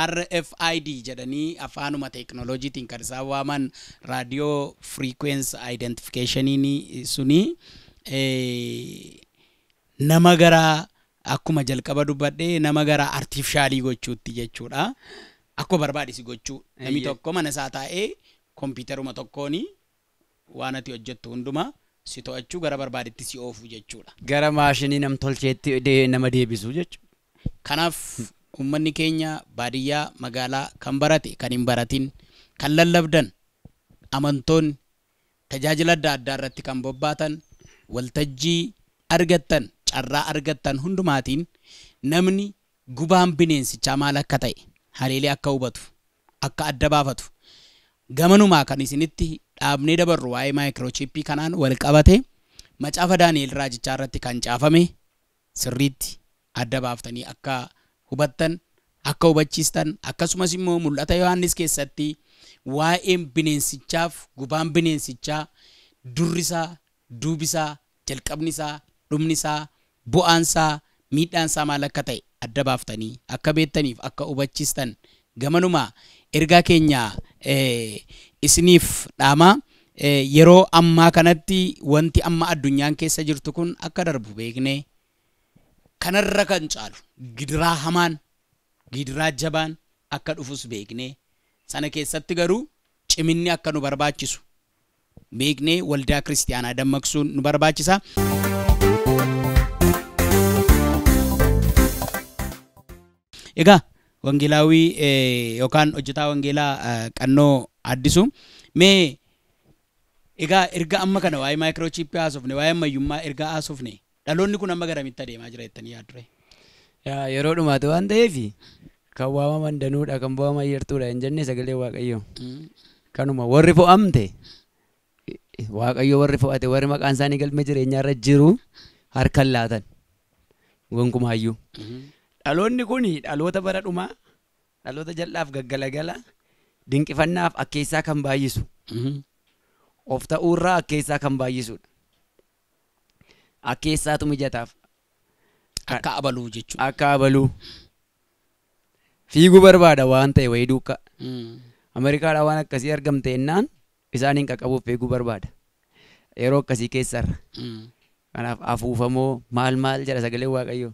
RFID jedhanii afaanuma teekinooloojiitiin kan isaan waaman raadiyoo frequency identificationii suni nama gara akkuma jalqaba dubbadhee nama gara artificialii gochuutti jechuudha. Akkuma barbaadisi gochuu. Namni tokko mana isaa taa'ee kompiitaruma tokkoon waan ati hojjettu hundumaa si to'achuu gara barbaadetti si oofu jechuudha. Gara maashinii nam-tolcheetti nama deebisu jechuudha. Kanaaf uummanni keenya baadiyyaa magaalaa kan barate kan hin baratin kan lallabdan amantoonni tajaajila adda addaa irratti kan bobbaatan waltajjii argattan carraa argattan hundumaatiin namni gubaan bineensichaa maal akka ta'e haleelee akka hubatu akka adda baafatu gamanumaa kan isinitti dhaabnee dabarru waa'ee maayikiroochiippii kanaan wal qabate macaafa Daani'el raajichaa irratti kan caafame sirriitti adda baaftanii akka hubattan akka hubachiistan akkasumas immoo mul'ata Yohaannis keessatti waa'een bineensichaaf gubaan bineensichaa durrisaa duubisaa jalqabnisaa dhumnisaa bu'aansaa miidhaansaa maal akka ta'e adda baaftanii akka beektaniif akka hubachiistan gamanumaa ergaa keenya isiniif dhaama. Yeroo ammaa kanatti wanti amma addunyaan keessa jirtu kun akka darbu beeknee kanarra kan caalu gidiraa hamaan gidiraa jabaan akka dhufus beeknee sana keessatti garuu ciminni akka nu barbaachisu beeknee waldaa kiristiyaanaa dammaqsuun nu barbaachisa. Egaa wangeelaawii yookaan hojjetaa wangeelaa Qannoo Addisuu mee egaa erga amma kana waa'ee maayikiroochiippii haasofne waa'ee ammayyummaa erga haasofne dhaloonni kun amma garamitti adeemaa jira jettanii yaaddure? Yeroo dhumaati waan ta'eef kan waamaman danuudha kan bu'aman yertuudha hin jenne sagalee Waaqayyoo. Kanuma warri fo'amte Waaqayyo warri fo'ate warri maqaan isaanii galmee jireenyaarra jiru harkaan laatan gonkumaayyuu. Dhaloonni kun dhaloota bara dhumaa, dhaloota jal'aaf gaggalagala, dinqifannaaf akkeessaa kan baay'isu. Of ta'uurraa akkeessaa kan baay'isudha. Akkeessaatu mijataaf. Akka abaluu jechuudha. Akka abaluu. Fiiguu barbaada waan ta'e wayii duukaa. Ameerikaadhaa waan akkasii argamte jennaan isaaniin qaqqabuuf fiiguu barbaada. Yeroo akkasii keessarra. Kanaaf afuufamoo maal maal jedha sagaleen Waaqayyoo.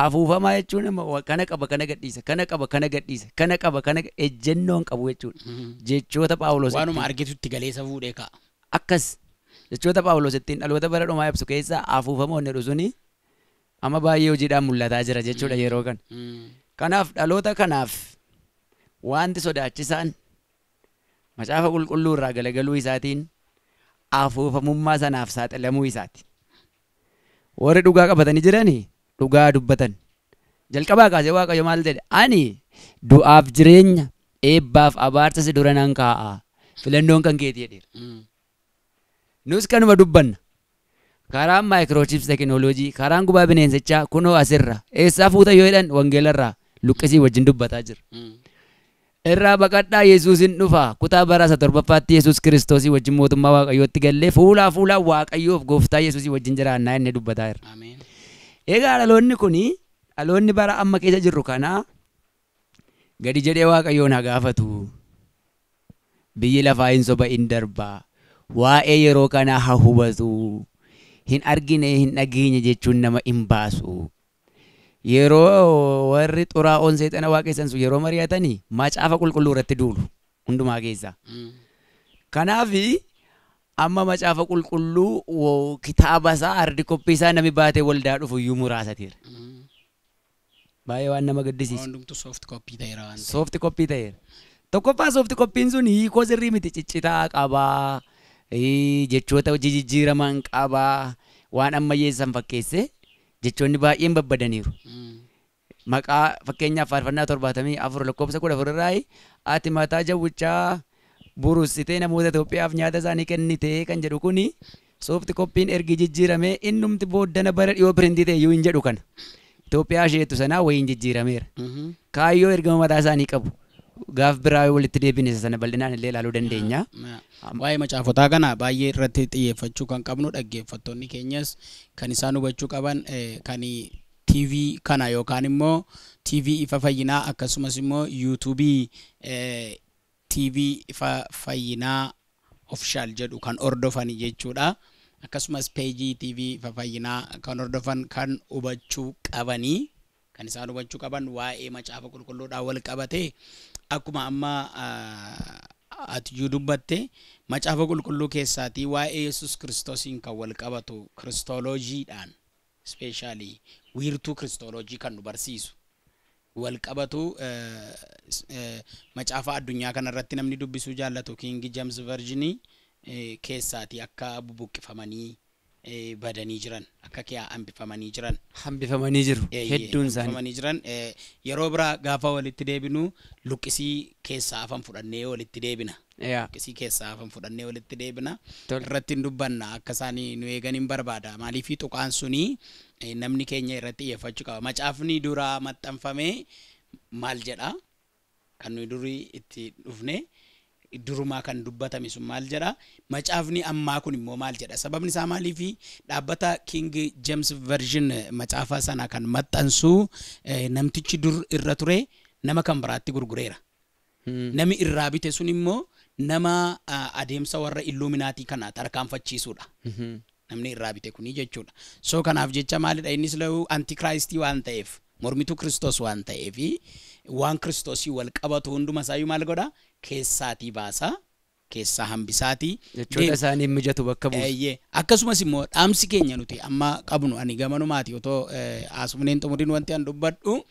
Afuufamaa jechuun immoo kana qaba kana gadhiisa, kana qaba kana gadhiisa, kana qaba kana ejjennoon qabu jechuudha. Jechoota Phaawulos Waanuma argitutti galeessa fuudhee ka'a. Akkas jechoota Phaawulos ittiin dhaloota bara dhumaa ibsu keessaa afuufamoon jedhu suni amma baay'ee hojiidhaan mul'ataa jira jechuudha yeroo kana. Kanaaf dhaloota kanaaf wanti sodaachisaan macaafa qulqulluu irraa galagaluu isaatiin afuufamummaa sanaaf saaxilamuu isaati. Warri dhugaa qabatanii jiranii dhugaa dubbatan. Jalqabaa kaasee Waaqayyo maal jedhe? Ani du'aaf jireenya, eebbaaf abaarsa si dura nan kaa'a. Filannoon kan keeti jedheera. Nus kanuma dubbanna. Karaan maayikiroochips teekinooloojii, karaan gubaa bineensichaa kunoo asirra. Eessaa fuuta yoo jedhan wangeelarraa luqqisii wajjin dubbataa jira. Irraa baqadhaa Yesuus hin dhufa. Kutaa bara isa torbaffaatti Yesuus Kiristoosii wajjin mootummaa Waaqayyootti gallee fuulaa fuulaa Waaqayyoof gooftaa Yesuusii wajjin jiraannaa inni dubbataa jira. Egaa dhaloonni kuni dhaloonni bara amma keessa jirru kana gadi jedhee Waaqayyoon haa gaafatu. Biyyi lafaa hin soba hin darbaa. Waa'ee yeroo kanaa haa hubatu. Hin argine hin dhageenye jechuun nama hin baasu. Yeroo warri xuraa'oon seexana waaqessan sun yeroo mari'atanii macaafa qulqulluu irratti duulu hundumaa keessaa. Kanaaf amma macaafa qulqulluu kitaaba isaa ardi koppii isaa namni baatee waldaa dhufu iyyuu muraasateera. Baay'ee waan nama gaddisiisu. Hundumtuu soft copy ta'eera waan ta'eef. Soft copy ta'eera. Tokkoffaa soft copy'n sun hiikoo sirrii miti ciccitaa qabaa. Jechoota jijjiiraman qabaa. Waan ammayyeessan fakkeesse jechoonni baay'een babbadaniiru. Maqaa fakkeenyaaf faarfannaa 74 lakkoofsa 14 irraa ati mataa jawwichaa burussitee namoota Itoophiyaaf nyaata isaanii kennitee kan jedhu kuni soft copy'n ergi jijjiiramee innumti booddana bara dhiyoo piriintii ta'e iyyuu hin jedhu kana. Itoophiyaa isheetu sanaa wayiin jijjiirameera. Kaayyoo ergama mataa isaanii qabu. Gaaf biraa walitti deebine sana bal'inaan illee ilaaluu dandeenya. Waa'ee macaafotaa kana baay'ee irratti xiyyeeffachuu kan qabnu dhaggeeffattoonni keenyas kan isaan hubachuu qaban kan TV kana yookaan immoo TV Ifa Fayyinaa akkasumas immoo YouTube TV Ifa Fayyinaa official jedhu kan hordofan jechuudha. Akkasumas peejii TV Ifa Fayyinaa kan hordofan kan hubachuu qabanii kan isaan hubachuu qaban waa'ee macaafa qulqulluudhaan wal qabate akkuma amma ati dubbatte macaafa qulqulluu keessaatii waa'ee Yesuus Kiristoosiin kan wal qabatu kiristooloojiidhaan ispeeshaalii wiirtuu kiristooloojii kan nu barsiisu wal qabatu macaafa addunyaa kanarratti namni dubbisuu jaallatu King James Version keessaatii akka bubuqqifamanii badanii jiran akka kiyaa hambifamanii jiran. Hambifamanii jiru hedduun isaanii. Hambifamanii jiran yeroo biraa gaafa walitti deebinu luqqisii keessaa hafan fudhannee walitti deebina. Luqqisii keessaa hafan fudhannee walitti deebina. Irratti hin dubbanna akka isaanii nu eegan hin barbaada. Maaliif tuqaan suni namni keenya irratti xiyyeeffachuu qaba. Macaafni duraa maxxanfamee maal jedha? Kan nuyi durii itti dhufne durumaa kan dubbatame sun maal jedha? Macaafni ammaa kun immoo maal jedha? Sababni isaa maaliifi dhaabbata King James Version macaafa sana kan maxxansu namtichi dur irra ture nama kan biraatti gurgureera. Nami irraa bite sun immoo nama adeemsa warra Illuminaatii kana tarkaanfachiisuudha. Namni irraa bite kuni jechuudha. So kanaaf jecha maalidha innis lahu antikiraayistii waan ta'eef mormituu Kiristoos waan ta'eef waan Kiristoosii wal qabatu hunduma isaayyuu maal godha? Keessaatii baasa, keessaa hambisaatii. Jechoota isaanii mijatu bakka buusu. Akkasumas immoo dhaamsi keenya nuti amma qabnu ani gamanumaati otoo haasofneen xumuriin wanti an dubbadhu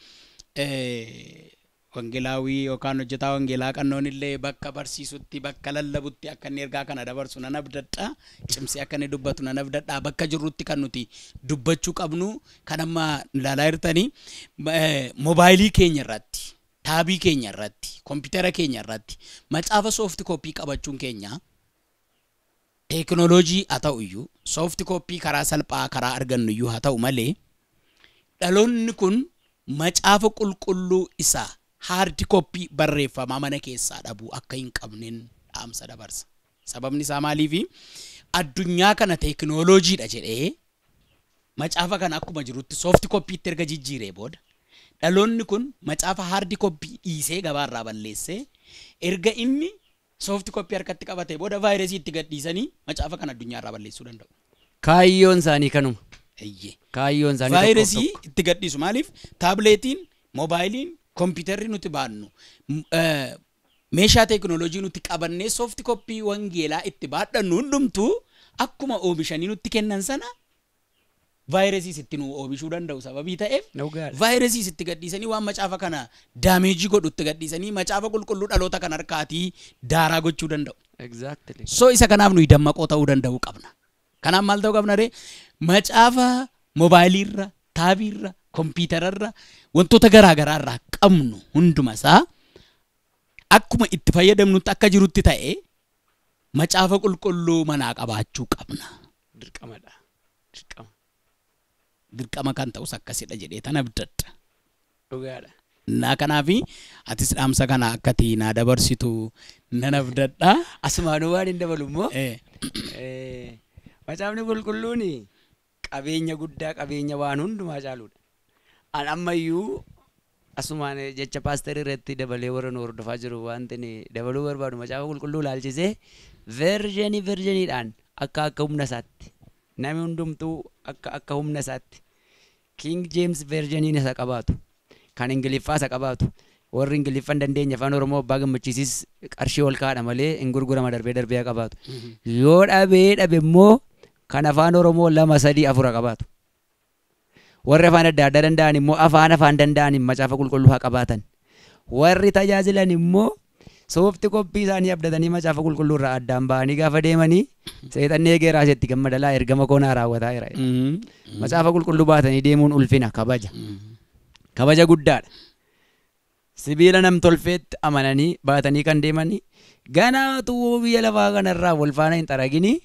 wangeelaawii yookaan hojjetaa wangeelaa qannoon illee bakka barsiisutti bakka lallabutti akka inni ergaa kana dabarsu nan abdadha. Cimsee akka inni dubbatu nan abdadha. Bakka jirrutti kan nuti dubbachuu qabnu kan amma ilaalaa jirtanii moobaayilii keenya irratti, taabii keenya irratti, kompiitara keenya irratti macaafa soofti koppii qabachuun keenya teekinooloojii haa ta'u iyyuu soofti koppii karaa salphaa karaa argannu iyyuu haa ta'u malee dhaloonni kun macaafa qulqulluu isaa hard copy barreeffamaa mana keessaa dhabuu akka hin qabneen dhaamsa dabarsa. Sababni isaa maaliifi addunyaa kana teekinooloojiidha jedhee macaafa kana akkuma jirutti soft copytti erga jijjiiree booda dhaloonni kun macaafa hard copy dhiisee gabaarraa balleessee erga inni soft copy harkatti qabatee booda vaayirasii itti gadhiisanii macaafa kana addunyaarraa balleessuu danda'u. Kaayyoon isaanii kanuma. Eeyyee. Kaayyoon isaanii vaayirasii itti gadhiisu maaliif taabileetiin, moobaayiliin, kompiitarri nuti baannu meeshaa teekinooloojii nuti qabannee soft copy wangeelaa itti baadhannu hundumtuu akkuma oomishanii nutti kennan sana vaayirasiis itti nu oomishuu danda'u sababii ta'eef vaayirasiis itti gadhiisanii waan macaafa kana daameejii godhu itti gadhiisanii macaafa qulqulluu dhaloota kan harkaatii daaraa gochuu danda'u. Exactly. So isa kanaaf nuyi dammaqoo ta'uu danda'uu qabna. Kanaaf maal ta'uu qabna ree? Macaafa moobaayiliirra, taabiirra, kompiitararra wantoota garaa garaarraa qabnu hunduma isaa akkuma itti fayyadamnutti akka jirutti ta'e macaafa qulqulluu manaa qabaachuu qabna. Dirqamadha. Dirqama. Dirqama kan ta'us akkasidha jedhee tan abdadha. Dhugaadha. Naa kanaafi atis dhaamsa kana akkati naa dabarsitu nan abdadha. Asumaanuu waan hin dabalu immoo macaafni qulqulluun qabeenya guddaa qabeenya waan hundumaa caaludha. An ammayyuu asumaan jecha paasterii irratti dabalee warra nu hordofaa jiru wanti inni dabaluu barbaadu macaafa qulqulluu ilaalchisee versionii versioniidhaan akka akka humna isaatti namni hundumtuu akka akka humna isaatti King James versioniin isa qabaatu kan Ingiliffaa isa qabaatu warri Ingiliffa hin dandeenye afaan Oromoo abbaa gammachiisis qarshii ol kaadha malee hin gurgurama darbee darbee qabaatu. Yoo dhabee dhabe immoo kan afaan Oromoo 2 3 4 qabaatu. Warri afaan adda addaa danda'an immoo afaan afaan danda'an macaafa qulqulluu haa qabaatan. Warri tajaajilan immoo soofti qophii isaanii abdatanii macaafa qulqulluu irraa addaan ba'anii gaafa deemanii seexanni eegee raasetti gammadalaa ergama koonaa raawwataa jira. Macaafa qulqulluu baatanii deemuun ulfina kabaja. Kabaja guddaadha. Sibiila nam-tolfeetti amananii baatanii kan deemanii ganaatu biyya lafaa kanarraa wal faana hin xaraginii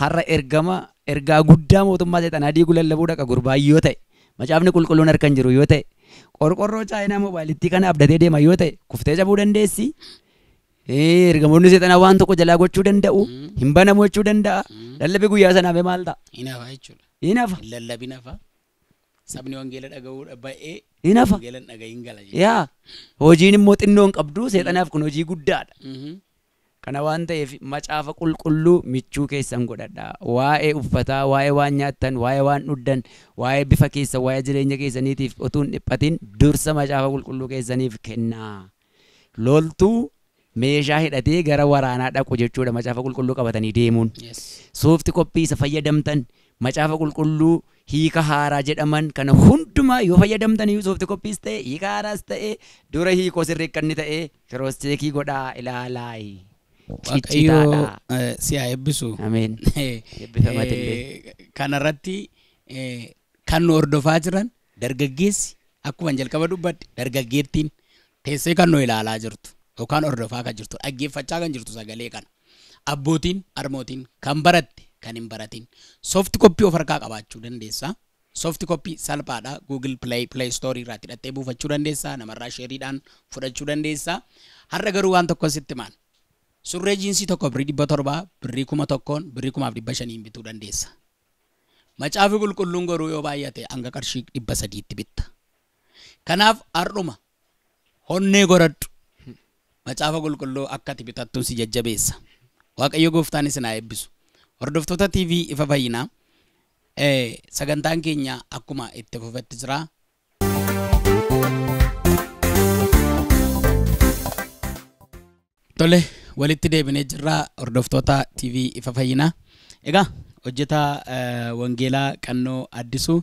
har'a ergama ergaa guddaa mootummaa seexanaa diiguu lallabuu dhaqa gurbaan yoo ta'e macaafni qulqulluun harka hin jiru yoo ta'e qorqorroo chaayinaa moobaayilittii kana abdatee deema yoo ta'e kuftee cabuu dandeessi. Ergamoonni seexanaa waan tokko jalaa gochuu danda'u hin banamu jechuu danda'a. Lallabii guyyaa sanaaf maal ta'a? Hin hafa jechuudha. Hin hafa. Hin lallabin hafa. Sabni wangeela dhaga'uu ba'ee Hin hafa. wangeela hin dhaga'iin gala jechuudha. Yaa hojiin immoo xinnoo hin qabdu seexanaaf kun hojii guddaadha. Kana waan ta'eef macaafa qulqulluu michuu keessan godhadhaa. Waa'ee uffataa, waa'ee waan nyaattan, waa'ee waan dhugdan, waa'ee bifa keessan, waa'ee jireenya keessaniitiif utuu hin dhiphatin dursa macaafa qulqulluu keessaniif kennaa. Loltuu meeshaa hidhatee gara waraanaa dhaqu jechuudha macaafa qulqulluu qabatanii deemuun. Soofti qophii isa fayyadamtan macaafa qulqulluu hiika haaraa jedhaman kana hundumaa yoo fayyadamtan iyyuu soofti qophiis ta'e hiika haaraas ta'e dura hiikoo sirreekkanni ta'e kiroosteekii godhaa ilaalaayi. Waaqayyo Ciccitaadha. si haa eebbisu. Ameen. Eebbifamatillee. Kanarratti kan nu hordofaa jiran dargaggeessi akkuma jalqaba dubbadhe dargaggeettiin teessee kan nu ilaalaa jirtu yookaan hordofaa kan jirtu dhaggeeffachaa kan jirtu sagalee kana abbootiin harmootiin kan baratte kan hin baratin soft copy of harkaa qabaachuu dandeessa. Soft copy salphaadha. Google Play, Play Store irraa hidhattee buufachuu dandeessa. Namarraa sheeriidhaan fudhachuu dandeessa. Har'a garuu waan tokko sitti himaan. Surree jiinsii tokko birrii 700, birrii 1000, birrii 1500 bituu dandeessa. Macaafi qulqulluun garuu yoo baay'ate hanga qarshii 300tti bitta. Kanaaf har'uma honnee godhadhu. Macaafa qulqulluu akka ati bitattuun si jajjabeessa. Waaqayyo gooftaan isin haa eebbisu. Hordoftoota TV Ifa Fayyinaa sagantaan keenya akkuma itti fufetti jira. Tole walitti deebinee jirra hordoftoota TV Ifa Fayyinaa. Egaa hojjetaa Wangeelaa Qannoo Addisuu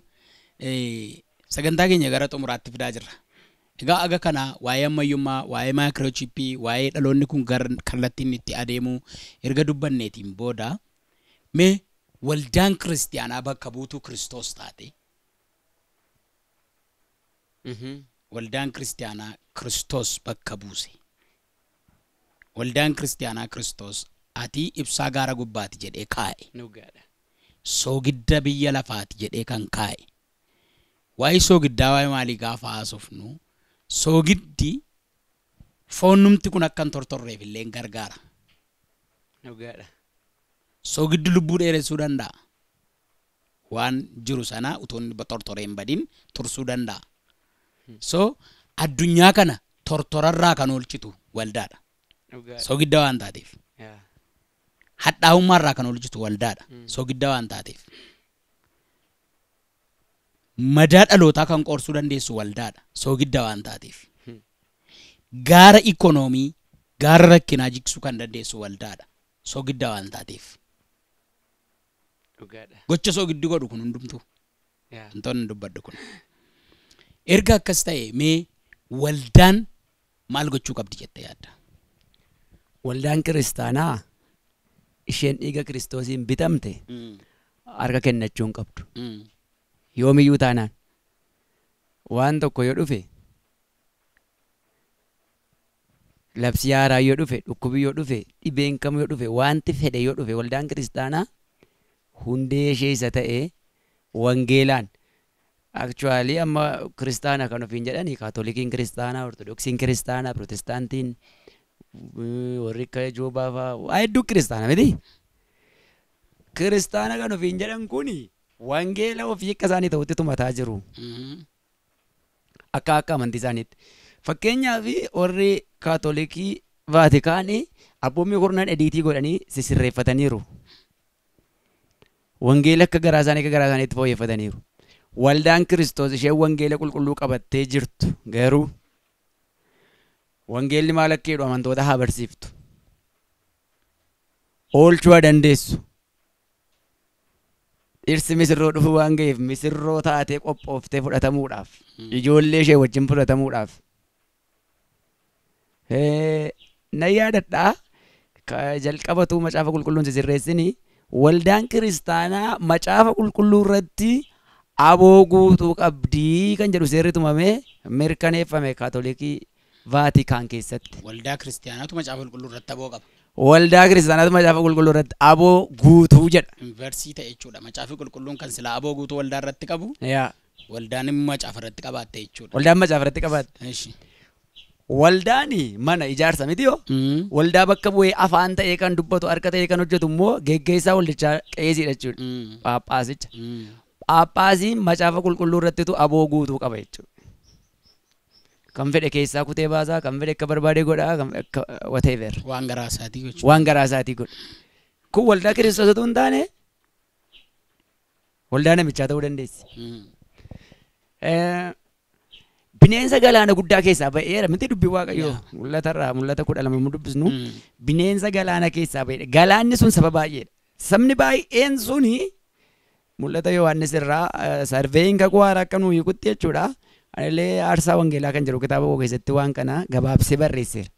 sagantaa keenya gara xumuraatti fidaa jirra. Egaa aga kana waa'ee ammayyummaa, waa'ee maayikiroochippii, waa'ee dhaloonni kun gara kallattiin itti adeemu erga dubbanneetiin booda mee waldaan kiristiyaanaa bakka buutuu Kiristoos taate waldaan kiristiyaanaa Kiristoos bakka buuse. Waldaan kiristiyaanaa Kiristoos ati ibsaa gaara gubbaati jedhee kaa'e. Dhugaadha. Soogidda biyya lafaati jedhee kan kaa'e. Waa'ee soogiddaa waa'ee maalii gaafa haasofnu soogiddi foonnumti kun akka hin tortorreef illee hin gargaara. Dhugaadha. Soogiddi lubbuu dheeressuu danda'a. Waan jiru sana utuu inni tortoree hin badin tursuu danda'a. So addunyaa kana tortorarraa kan oolchitu waldaadha. Dhugaadha. Soogidda waan taateef. Yaa. Hadhaa'ummaarraa kan oolchitu waldaadha. Soogidda waan taateef. Madaa dhalootaa kan qorsuu dandeessu waldaadha. Soogidda waan taateef. Gaara ikoonoomii, gaara rakkinaa jigsuu kan dandeessu waldaadha. Soogidda waan taateef. Dhugaadha. Gocha soogiddi godhu kun hundumtuu. Yaa. Wantoonni dubbadhu kun. Erga akkas ta'e mee waldaan maal gochuu qabdi jettee yaadda? Waldaan kiristaanaa isheen dhiiga Kiristoosiin bitamte harka kennachuu hin qabdu. Yoomiyyuu taanaan waan tokko yoo dhufe, labsii haaraa yoo dhufe, dhukkubi yoo dhufe, dhibeen kam yoo dhufe, wanti fedhe yoo dhufe, waldaan kiristaanaa hundee ishee isa ta'e wangeelaan. Actually amma kiristaana kan ofiin jedhani kaatolikiin kiristaanaa, ortodoksiin kiristaanaa, protestaantiin, warri akka joobaa fa'aa waa hedduu kiristaana miti. Kiristaana kan ofiin jedhan kuni wangeela ofii akka isaanii ta'utti tumataa jiru. Akka amantii isaaniitti. Fakkeenyaaf warri kaatolikii Vaatikaanii abboommii kurnan ediitii godhanii sisirreeffataniiru. Wangeela akka garaa isaaniitti fooyyeffataniiru. Waldaan Kiristoos isheen wangeela qulqulluu qabattee jirtu garuu wangeelli maal akka jedhu amantoota haa barsiiftu. Oolchuu haa dandeessu. Dhirsi misirroo dhufu waan ga'eef misirroo taatee qophooftee fudhatamuudhaaf, ijoollee ishee wajjin fudhatamuudhaaf. Na yaadadhaa jalqabatu macaafa qulqulluun sisirreessini waldaan kiristaanaa macaafa qulqulluu irratti aboo guutuu qabdii kan jedhu seerri tumamee mirkaneeffame kaatolikii Vaatikaan keessatti. Waldaa kiristaanaatu macaafa qulqulluu irratti aboo qaba. Waldaa kiristaanaatu macaafa qulqulluu irratti aboo guutuu jedha. Inversii ta'e jechuudha. Macaafi qulqulluun kan silaa aboo guutuu waldaa irratti qabu. Yaa. Waldaan immoo macaafa irratti qabaatte jechuudha. Waldaan macaafa irratti qabaatte. Ishi. Waldaani mana ijaarsa miti yoo. Waldaa bakka bu'ee afaan ta'ee kan dubbatu, harka ta'ee kan hojjetu immoo geggeessaa waldichaa qeesiidha jechuudha. Phaaphaasicha. Phaaphaasiin macaafa qulqulluu irrattitu aboo guutuu qaba jechuudha. Kan fedhe keessaa kutee baasaa, kan fedhe akka barbaade godhaa, kan fedhe akka whatever. Waan garaa isaatii gochuu. Waan garaa isaatii godha. Kun waldaa Kiristoos otoo hin taane waldaa namichaa ta'uu dandeessi. Bineensa galaana guddaa keessaa ba'eera miti dubbii Waaqayyoo. Mul'atarraa mul'ata 12 mu dubbisnu. Bineensa galaana keessaa ba'eera. Galaanni sun saba baay'eedha. Sabni baay'een suni mul'ata Yohaannis irraa sarveeyin kakuu haaraa akka nuu hiikutti jechuudha. Anillee aarsaa wangeelaa kan jedhu kitaaba koo keessatti waan kana gabaabsee barreesseera.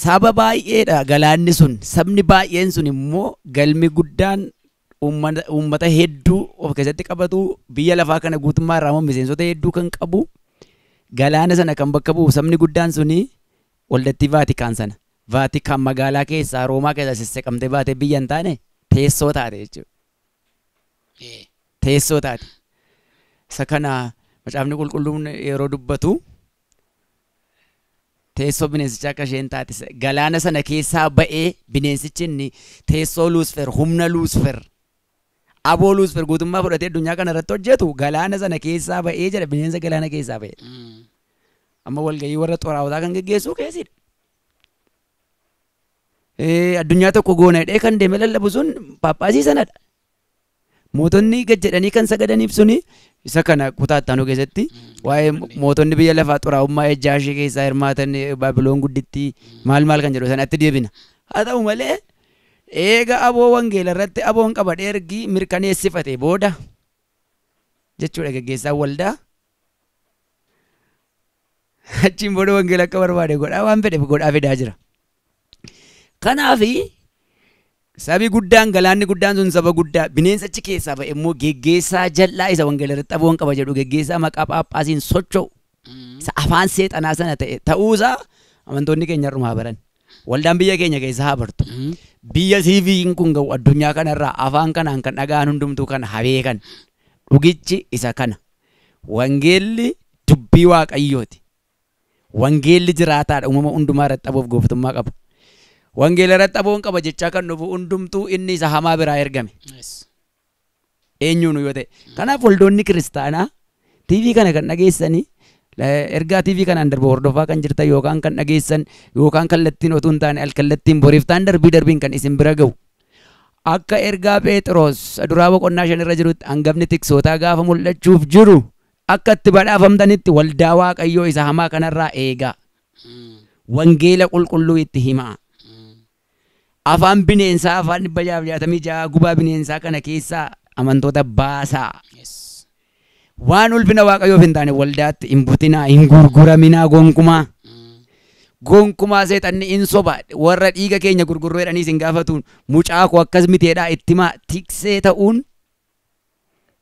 Saba baay'eedha galaanni sun. Sabni baay'een sun immoo galmi guddaan uummata hedduu of keessatti qabatu, biyya lafaa kana guutummaa irraa immoo miseensota hedduu kan qabu, galaana sana kan bakka bu'u sabni guddaan suni waldattii Vaatikaan sana. Vaatikaan magaalaa keessaa Roomaa keessaa sisseqamtee baatee biyya hin taane teessoo taate jechuudha. Teessoo taate. Isa kana macaafni qulqulluun yeroo dubbatu teessoo bineensichaa akka isheen taate galaana sana keessaa ba'ee bineensichi inni teessoo Luusfer, humna Luusfer, aboo Luusfer guutummaa fudhatee addunyaa kana irratti hojjetu galaana sana keessaa ba'ee jedha, bineensa galaana keessaa ba'e. Amma walga'ii warra xuraawotaa kan geggeessu keessidha. Addunyaa tokko goona jedhee kan deeme lallabu sun Phaaphaasii sanadha. Mootonni gad jedhanii kan sagadaniif suni isa kana kutaa itti aanu keessatti waa'ee mootonni biyya lafaa xuraa'ummaa ejjaa ishee keessaa hirmaatan Baabiloon guddittii maal maal kan jedhu sanatti deebina. Haa ta'u malee eega aboo wangeela irratti aboon qabadhee ergi mirkaneessifate booda jechuudha geggeessaan waldaa. Achiin booda wangeela akka barbaade godhaa waan fedhe godhaa fidaa jira. Kanaafi sabi guddaan galaanni guddaan sun saba guddaa bineensa achi keessaa ba'e immoo geggeessaa jal'aa isa wangeela irratti aboon qaba jedhu geggeessaa maqaa Phaaphaasiin socho'u isa afaan seexanaa sana ta'e ta'uusaa amantoonni keenya irrumaa baran. Waldaan biyya keenya keessa haa bartu. Biyya siiviin kun ga'u addunyaa kanarraa afaan kanaan kan dhaga'an hundumtuu kan haa beekan. Dhugichi isa kana. Wangeelli dubbii Waaqayyooti. Wangeelli jiraataadha. Uumama hundumaa irratti aboof gooftummaa qaba. Wangeela irratti aboon qaba jechaa kan dhufu hundumtuu inni isa hamaa biraa ergame. Eenyuun yoo ta'e. Kanaaf waldoonni kiristaanaa TV kana kan dhageessanii ergaa TV kanaan darbu hordofaa kan jirtan yookaan kan dhageessan yookaan kallattiin otuu hin taane alkallattiin boriiftaan darbii darbiin kan isin bira ga'u. Akka ergaa Phexros duraa boqonnaa 5 irra jirutti hangafni tiksootaa gaafa mul'achuuf jiru akka itti badhaafamtanitti waldaa Waaqayyoo isa hamaa kanarraa eegaa. Wangeela qulqulluu itti himaa. Afaan bineensaa afaan 666 gubaa bineensaa kana keessaa amantoota baasaa. Waan ulfina Waaqayyoof hin taane waldaatti hin butinaa, hin gurguraminaa gonkumaa. Gonkumaa seexanni hin soba warra dhiiga keenya gurgurroo jedhanii isin gaafatuun mucaa koo akkas miteedhaa itti himaa. Tiksee ta'uun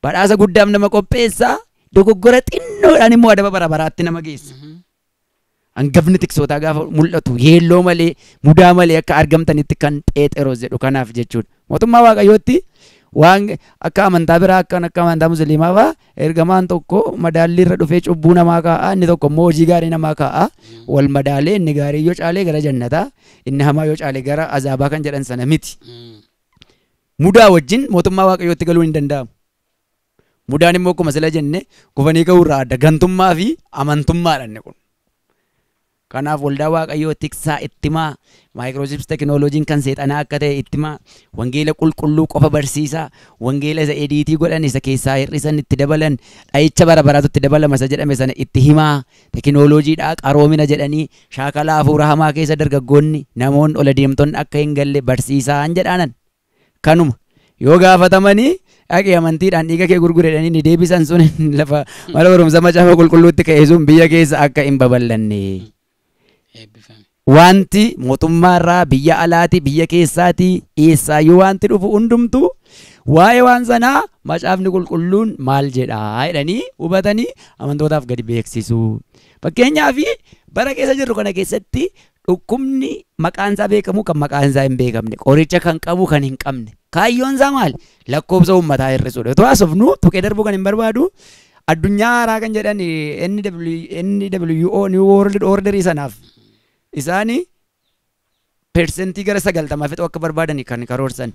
badhaasa guddaaf nama qopheessaa, dogoggora xinnoodhaan immoo adaba bara baraatti nama geessa. Hangafni tiksootaa gaafa mul'atu yeelloo malee mudaa malee akka argamtanitti kan Phexros jedhu kanaaf jechuudha. Mootummaa Waaqayyootti waan akka amantaa biraa akka amantaa musliimaa fa'aa ergamaan tokko madaalli irra dhufee cubbuu namaa kaa'a, inni tokko immoo hojii gaarii namaa kaa'a. Wal madaalee inni gaarii yoo caalee gara jannataa, inni hamaa yoo caalee gara azaabaa kan jedhan sana miti. Mudaa wajjin mootummaa Waaqayyootti galuun hin danda'amu. Mudaan immoo akkuma sila jenne kufanii ka'uurraa adda gantummaa fi amantummaadha inni kun. Kanaaf waldaa Waaqayyoo tiksaa ittimaa, maayikiroochips tekinooloojiin kan seexanaa akka ta'e ittimaa, wangeela qulqulluu qofa barsiisaa, wangeela isa ediitii godhan isa keessaa hir'isan itti dabalan, dha'icha bara baraatu itti dabalama isa jedhame sana itti himaa, tekinooloojiidhaa qaroomina jedhanii shaakala hafuura hamaa keessa dargaggoonni namoonni ola deemtonni akka hin galle barsiisaan jedhaanan. Kanuma yoo gaafatamanii dhaqee amantiidhaan dhiiga kee gurguredhanii ni deebisan sun lafa mana barumsa macaafa qulqulluutti ka'e sun biyya keessa akka hin babal'anne. Wanti mootummaarraa biyya alaati biyya keessaati eessaayyuu wanti dhufu hundumtuu waa'ee waan sanaa macaafni qulqulluun maal jedhaa jedhanii hubatanii amantootaaf gadi beeksisu. Fakkeenyaaf bara keessa jirru kana keessatti dhukkubni maqaan isaa beekamu kan maqaan isaa hin beekamne, qoricha kan qabu kan hin qabne. Kaayyoon isaa maali? Lakkoofsa uummataa hir'isuudha. Otoo haasofnu tuqee darbuu kan hin barbaadu addunyaa haaraa kan jedhan NWO New World Order sanaaf isaani persentii gara 90 fixuu akka barbaadani kan karoorsan.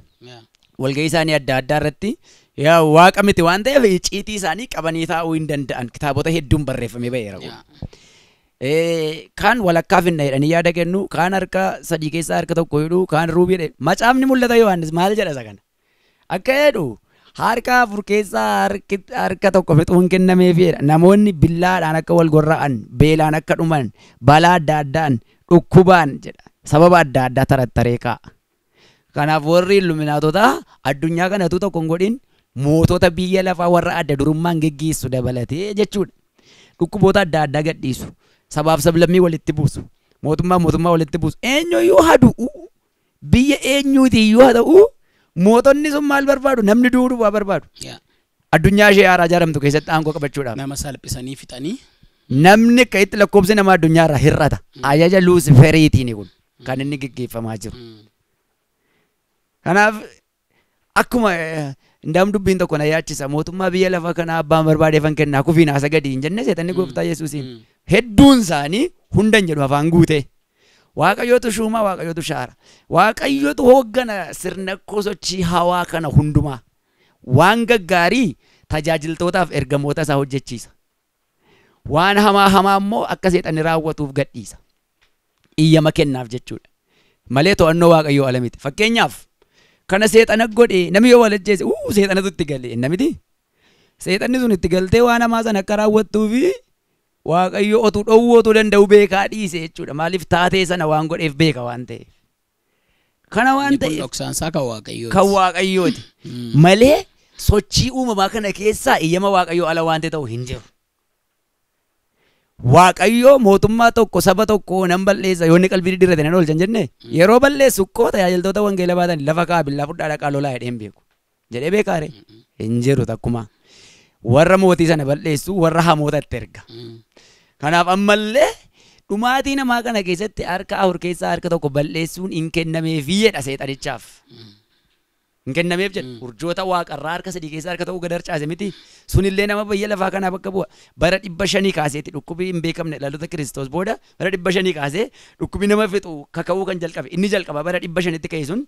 Walga'ii isaanii adda addaa irratti yaa waaqa miti waan ta'eef icciitii isaanii qabanii taa'uu hin danda'an. Kitaabota hedduun barreeffamee ba'eera kun. Kaan walakkaa finna jedhanii yaada kennu, kaan harka 3 keessaa harka 1 jedhu, kaan ruubii jedhu. Macaafni mul'ata Yohaannis maal jedha isa kana? Akka jedhu harka 4 keessaa harka 1 fixuun kennameef jedha. Namoonni billaadhaan akka wal gorra'an, beelaan akka dhuman, balaa adda addaan, dhukkubaan jedha. Sababa adda addaa tarattaree kaa'a. Kanaaf warri illuminaatota addunyaa kanatu tokko hin godhin mootota biyya lafaa warra adda durummaan geggeessu dabalatee jechuudha. Dhukkuboota adda addaa gadhiisu. Sabaaf sablammii walitti buusu. Mootummaa mootummaa walitti buusu. Eenyuyyuu haa du'u, biyya eenyuutiyyuu haa ta'u, mootonni sun maal barbaadu? Namni du'uu duwwaa barbaadu. Addunyaa ishee haaraa ijaaramtu keessatti aangoo qabachuudhaaf. Nama salphisanii fixanii. Namni akka itti lakkoofsi nama addunyaa irraa hir'ata. Ajaja Luusiferiitiin kun kan inni geggeeffamaa jiru. Kanaaf akkuma ndaam dubbiin tokko na yaachisa. Mootummaa biyya lafa kanaa abbaan barbaadeefan kennaa kufiin haasa gadi hin jenne seexanni gooftaa Yesuusiin. Hedduun isaanii hunda hin jedhu afaan guutee. Waaqayyootu shuumaa, Waaqayyootu shaara. Waaqayyootu hooggana sirna sochii hawaa kana hundumaa. Waan gaggaarii tajaajiltootaaf ergamoota isaa hojjechiisa. Waan hamaa hamaa immoo akka seexanni raawwatuuf gadhiisa. Iyyama kennaaf jechuudha. Malee to'annoo Waaqayyoo ala miti. Fakkeenyaaf kana seexana godhe namni yoo wal ajjeese seexanatu itti gale namiti. Seexanni sun itti galtee waan hamaa sana akka raawwattuufi Waaqayyo otuu dhowwuu otuu danda'u beekaa dhiise jechuudha. Maaliif taatee sana waan godheef beeka waan ta'eef. Kana waan ta'eef dhoksaan isaa kan Waaqayyooti. Kan Waaqayyooti. Malee sochii uumamaa kana keessaa iyyama Waaqayyoo ala waan ta'u hin jiru. Waaqayyo mootummaa tokko saba tokko nan balleessa yoo inni qalbii diddiirrate nan oolchan jenne yeroo balleessu koo tajaajiltoota wangeela baatan lafa kaa billaa fudhaa dhaqaa lolaa jedhee hin beeku. Jedhee beekaa ree? Hin jiru takkuma. Warra mootii sana balleessu warra hamootatti erga. Kanaaf ammallee dhumaatii namaa kana keessatti harka 4 keessaa harka 1 balleessuun hin kennameefii jedha seexanichaaf. Hin kennameef jedha. Urjoota waaqarraa harka sadii keessaa harka ta'uu gad harcaase miti. Sunillee nama biyya lafaa kanaa bakka bu'a. Bara 500 kaaseeti dhukkubi hin beekamne dhaloota Kiristoos booda bara 500 kaasee dhukkubi nama fixu kaka'uu kan jalqabe. Inni jalqaba bara 500tti ka'e sun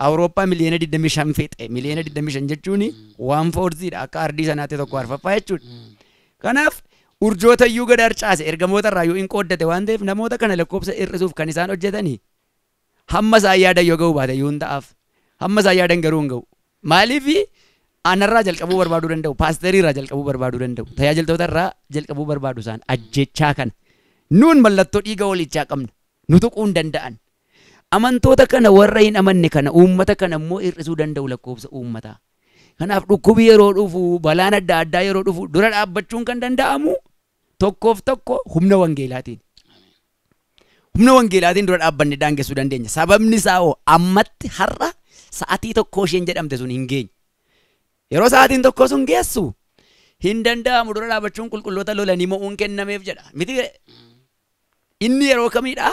Awurooppaa miliyoona 25 fixe. Miliyoona 25 jechuun 1/4 dha akka ardii sanaatti tokko arfaffaa jechuudha. Kanaaf urjoota iyyuu gad harcaase ergamoota irraa iyyuu hin qooddate waan ta'eef namoota kana lakkoofsa hir'isuuf kan isaan hojjetanii hamma isaan yaadan yoo ga'uu baate iyyuu hin ta'aaf. Hamma isaan yaadan garuu hin ga'u. Maaliif anarraa jalqabuu barbaaduu danda'u, paasterii irraa jalqabuu barbaaduu danda'u, tajaajiltoota irraa jalqabuu barbaadu isaan ajjechaa kana. Nuun mallattoo dhiiga hoolichaa qabna. Nu tuquu hin danda'an. Amantoota kana warra hin amanne kana uummata kana immoo hir'isuu danda'u lakkoofsa uummataa. Kanaaf dhukkubi yeroo dhufu, balaan adda addaa yeroo dhufu dura dhaabbachuun kan danda'amu tokkoof tokko humna wangeelaatiin. Humna wangeelaatiin dura dhaabbanne daangessuu dandeenya. Sababni isaa hoo ammatti har'a sa'atii tokko isheen jedhamte sun hin geenye. Yeroo sa'atiin tokko sun geessu hin danda'amu dura dhaabbachuun qulqulloota lolanii mo'uun kennameef jedha. Miti inni yeroo kamiidha?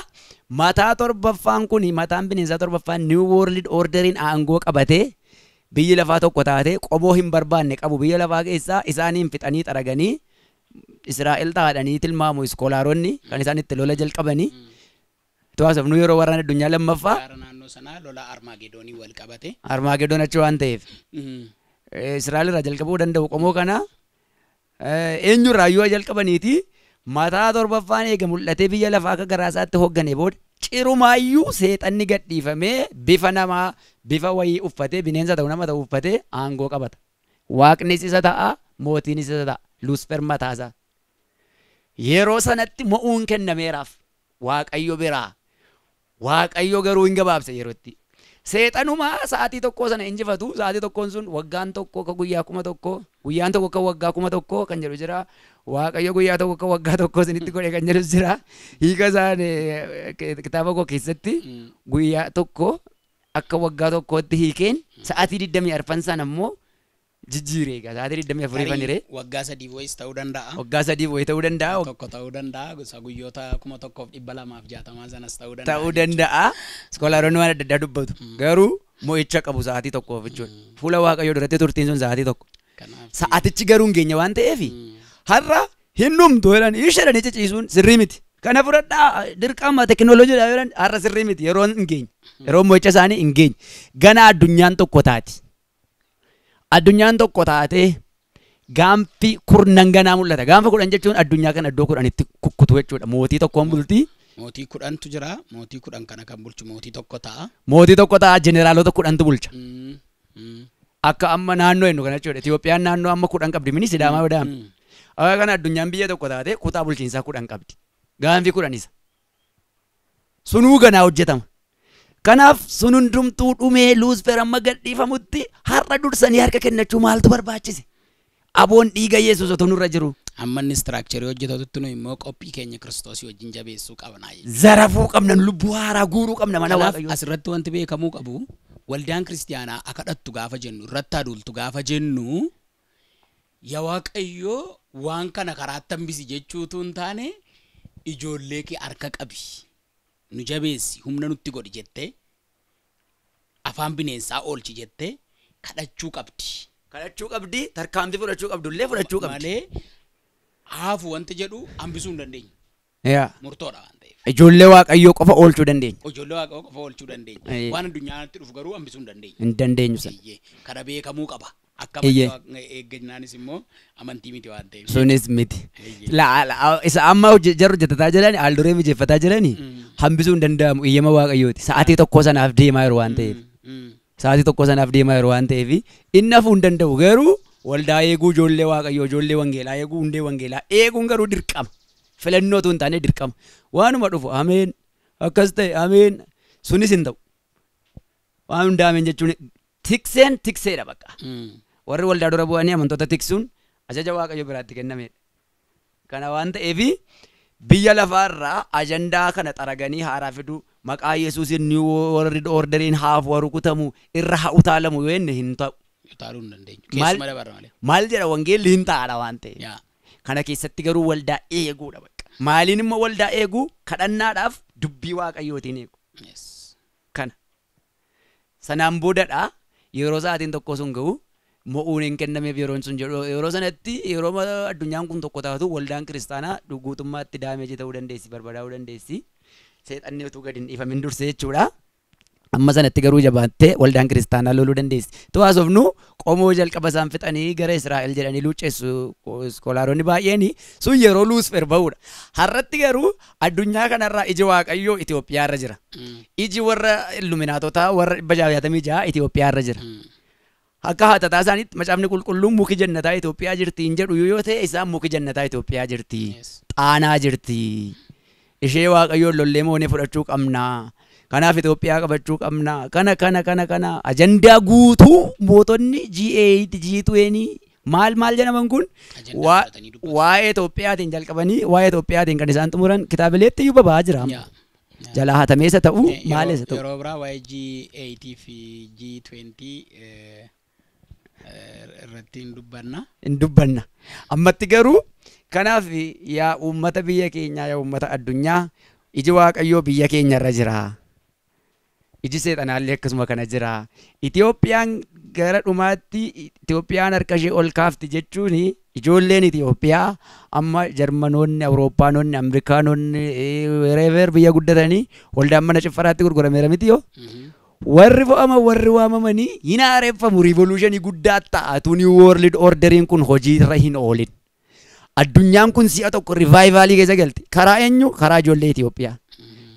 Mataa torbaffaan kun mataan bineensaa torbaffaan New World Orderiin aangoo qabatee biyyi lafaa tokko taatee qomoo hin barbaanne qabu biyya lafaa keessaa isaaniin fixanii xaraganii Israa'el taadhanii tilmaamu iskoolaaronni kan isaan itti lola jalqabanii. Tuwaasofnu yeroo waraana addunyaa lammaffaa. Gaara naannoo sanaa lola Armaagedoonii wal qabate. Armaagedoon achi waan ta'eef. Israa'el irraa jalqabuu danda'u qomoo kana eenyurraa yoo jalqabaniiti mataa torbaffaan eega mul'atee biyya lafaa akka garaa isaatti hooggane booda cirumaayyuu seexanni gadhiifamee bifa namaa bifa wayii uffatee bineensa ta'u nama ta'u uffatee aangoo qabata. Waaqnis isa ta'a, mootiinis isa ta'a, Luusfer mataasaa. Yeroo sanatti mo'uun kennameeraaf Waaqayyo biraa. Waaqayyo garuu hin gabaabse yerootti. Seexanumaa sa'aatii tokkoo sana injifatu, sa'aatii tokkoon sun waggaan tokko akka guyyaa 1000, guyyaan tokko akka waggaa 1000 kan jedhu jira. Waaqayyo guyyaa tokko akka waggaa tokko isinitti godhe kan jedhu jira. Hiika isaan kitaaba koo keessatti guyyaa tokko akka waggaa tokkootti hiikeen sa'aatii 24 sana immoo jijjiire egaa sa'aatii 24 faniree. Waggaa 3 wayis ta'uu danda'a. Waggaa 3 wayii ta'uu danda'a. Tokko ta'uu danda'a. Gosa guyyoota 1260 sanas ta'uu danda'a. Ta'uu danda'a. Iskoolaaronni waan adda addaa dubbatu. Garuu mo'icha qabu sa'aatii tokkoof jechuudha. Fuula Waaqayyoo duratti turtiin sun sa'aatii tokko. Sa'aatichi garuu hin geenye waan ta'eef har'a hin dhumtu jedhan ishee ciciisuun sirrii miti. Kana fudhadhaa dirqama teekinooloojiidha jedhan har'a sirrii miti yeroon hin geenye. Yeroon mo'icha isaanii hin geenye. Ganaa addunyaan tokko taati. Addunyaan tokko taatee gaanfi kurnan ganaa mul'ata. Gaanfa 10 jechuun addunyaa kana iddoo 10tti kukkutu jechuudha. Mootii tokkoon bulti. Mootii 10tu jira. Mootii 10 kana kan bulchu mootii tokko ta'a. Mootii tokko ta'a. Jeneraalota 10tu bulcha. Akka amma naannoo jennu kana jechuudha. Itiyoophiyaan naannoo amma 10 qabdi. Mini Sidaamaa yoo daame. Akka kana addunyaan biyya tokko taatee kutaa bulchiinsaa 10 qabdi. Gaanfi 10 isa. Sunuu ganaa hojjetama. Kanaaf sun hundumtuu dhumee Luusfer amma gadhiifamutti har'a dursanii harka kennachuu maaltu barbaachise? Aboon dhiiga Yesuus otoo nurra jiru. Amma inni istiraakcharii hojjetatutti nu immoo qophii keenya Kiristoosii wajjin jabeessuu qabna. Zarafuu qabna, lubbuu haaraa guuruu qabna mana Waaqayyoo. Asirratti wanti beekamuu qabu waldaan kiristiyaanaa akka dhattu gaafa jennu irratti aduultu gaafa jennu yaa Waaqayyoo waan kana karaatti hambisi jechuutu hin taane ijoollee kee harka qabi. Nu jabeessi humna nutti godhi jettee afaan bineensaa oolchi jettee kadhachuu qabdi. Kadhachuu qabdi, tarkaanfii fudhachuu qabdu illee fudhachuu qabdi. Malee haafu wanti jedhu hambisuu hin dandeenyu. Murtoodha waan ta'eef. Ijoollee Waaqayyoo qofa oolchuu dandeenya. Ijoollee Waaqayyoo qofa oolchuu dandeenya. Waan addunyaatti dhufu garuu hambisuu hin dandeenyu. Hin dandeenyu sana. Kana beekamuu qaba. Akka eeggannaanis immoo amantii miti waan ta'eef. Sunis miti. Isa amma jarru hojjetataa jirani, haal-duree mijeeffataa jirani hambisuu hin danda'amu iyyama Waaqayyooti. Sa'aatii tokko sanaaf deemaa yeroo waan ta'eef. Sa'aatii tokko sanaaf deemaa yeroo waan ta'eef inni hafuu hin danda'u garuu waldaa eeguu ijoollee Waaqayyoo ijoollee wangeelaa eeguu hundee wangeelaa eeguun garuu dirqama. Filannootu hin taane dirqama. Waanuma dhufu ameen akkas ta'e ameen sunis hin ta'u. Waan hundaa ameen jechuun tikseen tikseedha bakka. Warri waldaa dura bu'anii amantoota tiksuun ajaja Waaqayyo biraatti kennamedha. Kana waan ta'eef biyya lafaarraa ajandaa kana xaraganii haaraa fiduu maqaa Yesuusiin New World Orderiin haafu rukutamu irra haa utaalamu yoo inni hin ta'u. Utaaluu hin dandeenyu. Keessuma dabarra malee. Maal jedha wangeelli hin ta'aadha waan ta'eef. Kana keessatti garuu waldaa eeguudha bakka. Maaliin immoo waldaa eeguu? Kadhannaadhaaf dubbii Waaqayyootiin eegu. Kana. Sanaan boodadha. Yeroo sa'aatiin tokko sun ga'u mo'uun hin kennameef yeroon sun jedhu yeroo sanatti yeroo addunyaan kun tokko taatu waldaan kiristaanaa guutummaatti daameejii ta'uu dandeessi, barbadaa'uu dandeessi. Seexanni utuu gadi hin dhiifamin dursee jechuudha. Amma sanatti garuu jabaattee waldaan kiristaanaa loluu dandeessi. Tu haasofnu qomoo jalqaba isaan fixanii gara Israa'el jedhanii luucceessu iskoolaaronni baay'een sun yeroo Luusfer ba'uudha. Har'atti garuu addunyaa kanarraa iji Waaqayyoo Itoophiyaarra jira. Iji warra illuminaatotaa warra 666 Itoophiyaarra jira. Akka haatataa isaaniitti macaafni qulqulluun muki jannataa Itoophiyaa jirti hin jedhu yoo ta'e isaan muki jannataa Itoophiyaa jirti. Xaanaa jirti. Ishee Waaqayyoon lollee moonee fudhachuu qabna. Kanaaf Itoophiyaa qabachuu qabna. Kana kana kana kana ajandaa guutuu mootonni G8 G20 maal maal jedhaman kun waa'ee Itoophiyaatiin jalqabanii waa'ee Itoophiyaatiin kan isaan xumuran kitaabileetti iyyuu baba'aa jira. Jalaa hatameessa ta'uu maal isa ta'u. Yeroo biraa waa'ee G8 fi G20 irratti hin dubbanna. Hin dubbanna. Ammatti garuu kanaaf yaa uummata biyya keenyaa yaa uummata addunyaa iji Waaqayyoo biyya keenyarra jira. Iji seexanaallee akkasuma kana jira. Itoophiyaan gara dhumaatti Itoophiyaan harka ishee ol kaafti jechuun ijoolleen Itoophiyaa amma Jarmanoonni, Awurooppaanonni, Ameerikaanonni wherever biyya guddatanii waldaan mana ciffaraatti gurgurameera miti yoo. Warri fo'ama warri waamamanii hin haareeffamu riivoluushinii guddaa ta'a. New World Orderiin kun hojiirra hin oolin. Addunyaan kun si'a tokko rivaayivaalii keessa galti. Karaa eenyu? Karaa ijoollee Itoophiyaa.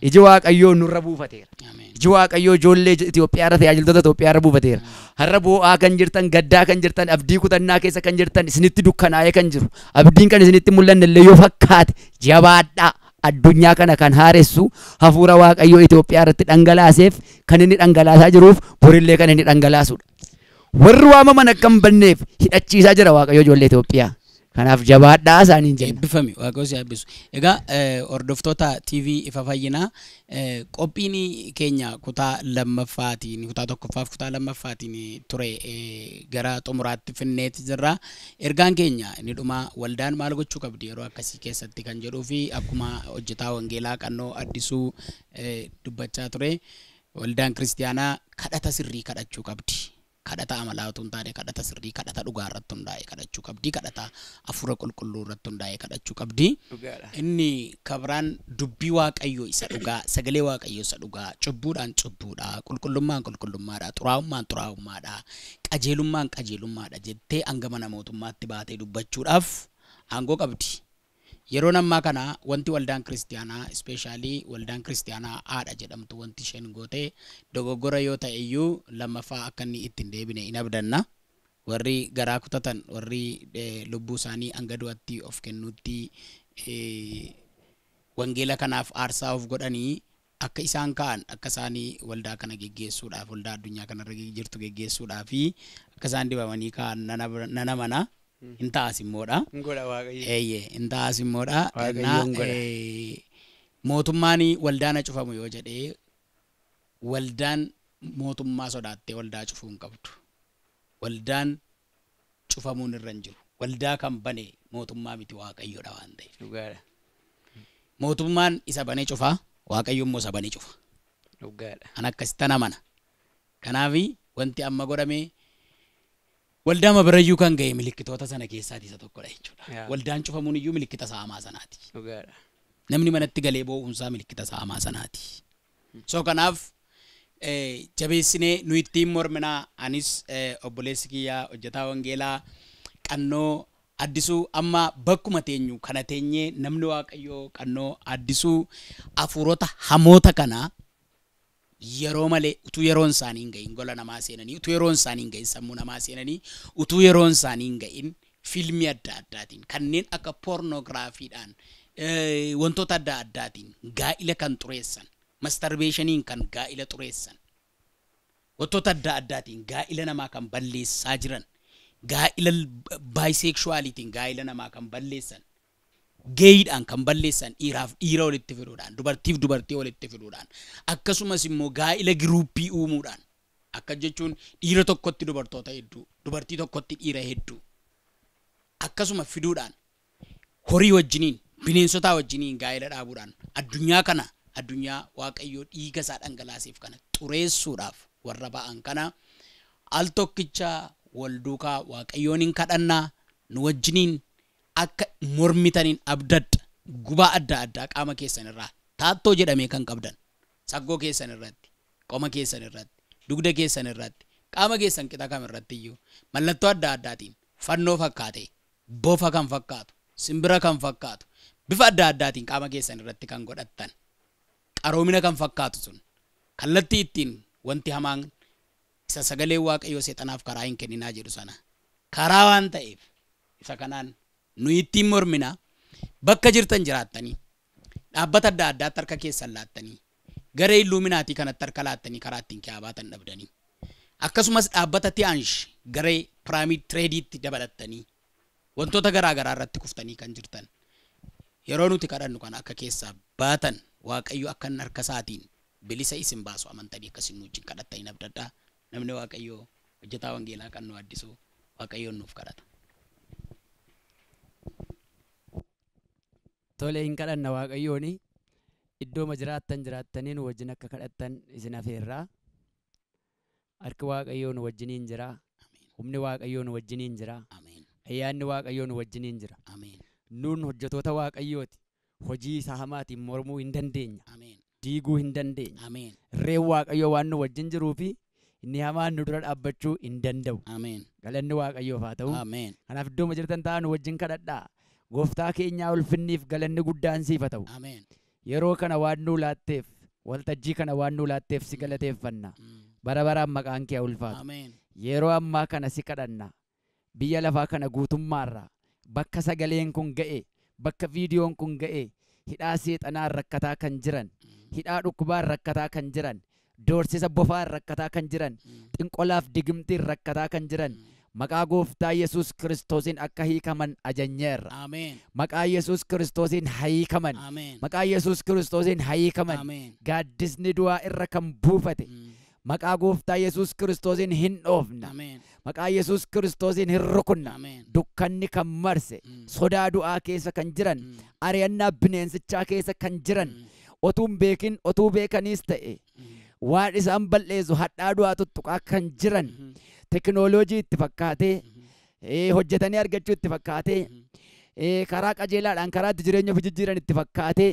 Iji Waaqayyoo nurra buufateera. Iji Waaqayyoo ijoollee Itoophiyaa irra tajaajiltoota Itoophiyaa irra buufateera. Har'a boo'aa kan jirtan, gaddaa kan jirtan, abdii kutannaa keessa kan jirtan, isinitti dukkanaa'ee kan jiru. Abdiin kan isinitti mul'anne illee yoo fakkaate jabaadhaa. Addunyaa kana kan haaressu hafuura Waaqayyoo Itoophiyaa irratti dhangalaaseef kan inni dhangalaasaa jiruuf borillee kan inni dhangalaasudha. Warri waamaman akka hin banneef hidhachiisaa jira Waaqayyoo ijoollee Itoophiyaa. Kanaaf jabaadhaa isaaniin jenna. Eebbifami Waaqayyo si eebbisu. Egaa hordoftoota TV Ifa Fayyinaa qophiin keenya kutaa lammaffaatiin kutaa tokkoffaaf kutaa lammaffaatiin ture gara xumuraatti finneeti jirra. Ergaan keenya inni dhumaa waldaan maal gochuu qabdi yeroo akkasii keessatti kan jedhuu fi akkuma hojjetaa wangeelaa Qannoo Addisuu dubbachaa ture waldaan kiristaanaa kadhata sirrii kadhachuu qabdi. Kadhata amalaa utuu hin taane kadhata sirrii kadhata dhugaa irratti hundaa'e kadhachuu qabdi. Kadhata hafuura qulqulluu irratti hundaa'e kadhachuu qabdi. Inni kabiraan dubbii Waaqayyoo isa dhugaa, sagalee Waaqayyoo isa dhugaa, cubbuudhaan cubbuudha, qulqullummaan qulqullummaadha, xuraa'ummaan xuraa'ummaadha, qajeelummaan qajeelummaadha jettee hanga mana mootummaatti baatee dubbachuudhaaf aangoo qabdi. Yeroo ammaa kana wanti waldaan kiristaanaa ispeeshaalii waldaan kiristaanaa haadha jedhamtu wanti isheen gootee dogoggora yoo ta'e iyyuu lammaffaa akka inni ittiin deebine hin abdanna. Warri garaa kutatan warri lubbuu isaanii hanga du'atti of kennuutti wangeela kanaaf aarsaa of godhanii akka isaan ka'an akka isaanii waldaa kana geggeessuudhaaf waldaa addunyaa kanarra jirtu geggeessuudhaaf fi akka isaan dibamanii ka'an nan amana. Hin ta'as immoodha. Eeyyee hin ta'as immoodha. Mootummaan waldaana cufamu yoo jedhee waldaan mootummaa sodaattee waldaa cufuu hin qabdu. Waldaan cufamuun irra hin jiru. Waldaa kan bane mootummaa miti Waaqayyoodha waan ta'eef. Mootummaan isa banee cufaa, Waaqayyo immoo isa banee cufa. An akkasittan amana. Kanaaf wanti amma godhame waldaa birayyuu kan ga'e milikkitoota sana keessaati isa tokkodha jechuudha. Waldaan cufamuun iyyuu milikkita saamaa sanaati. Namni manatti galee boo'uunsaa milikkita saamaa sanaati. So kanaaf jabeessinee nu ittiin morminaa anis obboleessi kiyyaa hojjetaa wangeelaa Qannoo Addisuu amma bakkuma teenyu kana teenyee namni Waaqayyoo Qannoo Addisuu hafuurota hamoota kana yeroo malee utuu yeroon isaanii hin gahin gola namaa seenanii utuu yeroon isaanii hin gahin sammuu namaa seenanii utuu yeroon isaanii hin gahin fiilmii adda addaatiin kanneen akka poornoogiraafiidhaan wantoota adda addaatiin gaa'ila kan xureessan mastarbeeshiniin kan gaa'ila xureessan wantoota adda addaatiin gaa'ila namaa kan balleessaa jiran gaa'ila baayiseekshuwaaliitiin gaa'ila namaa kan balleessan geeyiidhaan kan balleessan dhiiraaf dhiira walitti fiduudhaan dubartiif dubartii walitti fiduudhaan akkasumas immoo gaa'ila giruuppii uumuudhaan akka jechuun dhiira tokkotti dubartoota hedduu dubartii tokkotti dhiira hedduu akkasuma fiduudhaan horii wajjiniin bineensotaa wajjiniin gaa'ila dhaabuudhaan addunyaa kana addunyaa Waaqayyoo dhiiga isaa dhangalaaseef kana xureessuudhaaf warra ba'an kana Al tokkicha wal duukaa Waaqayyoon hin kadhannaa nu wajjiniin akka mormitaniin abdadha. Gubaa adda addaa qaama keessan irraa taattoo jedhamee kan qabdan saggoo keessan irratti, qoma keessan irratti, dugda keessan irratti, qaama keessan qixa kam irratti iyyuu mallattoo adda addaatiin fannoo fakkaate, bofa kan fakkaatu, simbira kan fakkaatu, bifa adda addaatiin qaama keessan irratti kan godhattan qaroomina kan fakkaatu sun kallattii ittiin wanti hamaan isa sagalee Waaqayyoo seexanaaf karaa hin kenninaa jedhu sana karaa waan ta'eef isa kanaan nu ittiin mormina. Bakka jirtan jiraattanii dhaabbata adda addaatti harka keessan laattanii garee illuuminaatii kanatti harka laattanii karaa ittiin ki'aa baatan dhabdanii akkasumas dhaabbata ti'aansh garee piraamid tireediitti dabalattanii wantoota garaa garaa irratti kuftanii kan jirtan yeroo nuti kadhannu kana akka keessaa baatan Waaqayyo akka inni harka isaatiin bilisa isin baasu amantanii akkasiin nu wajjin kadhattanii abdadhaa. Namni Waaqayyo hojjetaa wangeelaa kan nu addisu Waaqayyoon nuuf kadhata. Tole hin kadhanna Waaqayyooni iddooma jiraattan jiraattanii nu wajjin akka kadhattan isin afeerraa. Harki Waaqayyoo nu wajjiniin jira. Humni Waaqayyoo nu wajjiniin jira. Ayyaanni Waaqayyoo nu wajjiniin jira. Nuun hojjetoota Waaqayyooti. Hojii isaa hamaatiin mormuu hin dandeenya. Diiguu hin dandeenya. Irreen Waaqayyoo waan nu wajjin jiruu fi inni hamaan nu dura dhaabbachuu hin danda'u. Galanni Waaqayyoof haa ta'u. Kanaaf iddooma jirtan taa'aa nu wajjin kadhadhaa. Gooftaa keenyaa ulfinniif galanni guddaan siif haa ta'u. Yeroo kana waan nuu laatteef, waltajjii kana waan nuu laatteef si galateeffanna. Bara baraan maqaan kee haa ulfaatu. Yeroo ammaa kana si kadhanna. Biyya lafaa kana guutummaarraa bakka sagaleen kun ga'e, bakka viidiyoon kun ga'e, hidhaa seexanaan rakkataa kan jiran, hidhaa dhukkubaan rakkataa kan jiran, doorsisa bofaan rakkataa kan jiran, xinqolaaf digimtiin rakkataa kan jiran, maqaa Gooftaa Yesuus Kiristoosiin akka hiikaman ajanyeerra. Maqaa Yesuus Kiristoosiin hiikaman. Maqaa Yesuus Kiristoosiin hiikaman. Gaaddisni du'aa irra kan buufate maqaa Gooftaa Yesuus Kiristoosiin hin dhoofna. Maqaa Yesuus Kiristoosiin hin rukunna. Dukkanni kan marse, sodaa du'aa keessa kan jiran, ari'annaa bineensichaa keessa kan jiran, otuu hin beekin otuu beekaniis ta'e waan isaan balleessu hadhaa du'aa tuttuqaa kan jiran, teknooloojii itti fakkaatee, hojjetanii argachuu itti fakkaatee, karaa qajeelaadhaan karaa itti jireenya ofii jijjiiran itti fakkaatee,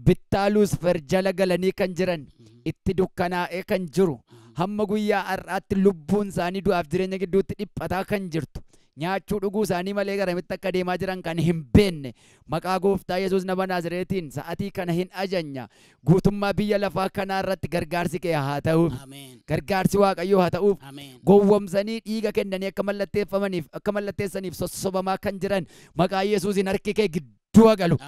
bittaa Luusfer jala galanii kan jiran, itti dukkanaa'ee kan jiru, hamma guyyaa har'aatti lubbuun isaanii du'aaf jireenya gidduutti dhiphataa kan jirtu, nyaachuu dhuguu isaanii malee garamitti akka deemaa jiran kan hin beekne, maqaa Gooftaa Yesuus nama Naazreetiin sa'atii kana hin ajanya. Guutummaa biyya lafaa kanaa irratti gargaarsi kee haa ta'uuf. Gargaarsi Waaqayyoo haa ta'uuf. Gowwomsanii dhiiga kennanii akka mallatteeffamaniif, akka mallatteessaniif sossobamaa kan jiran maqaa Yesuusiin harki kee gidduu haa galu.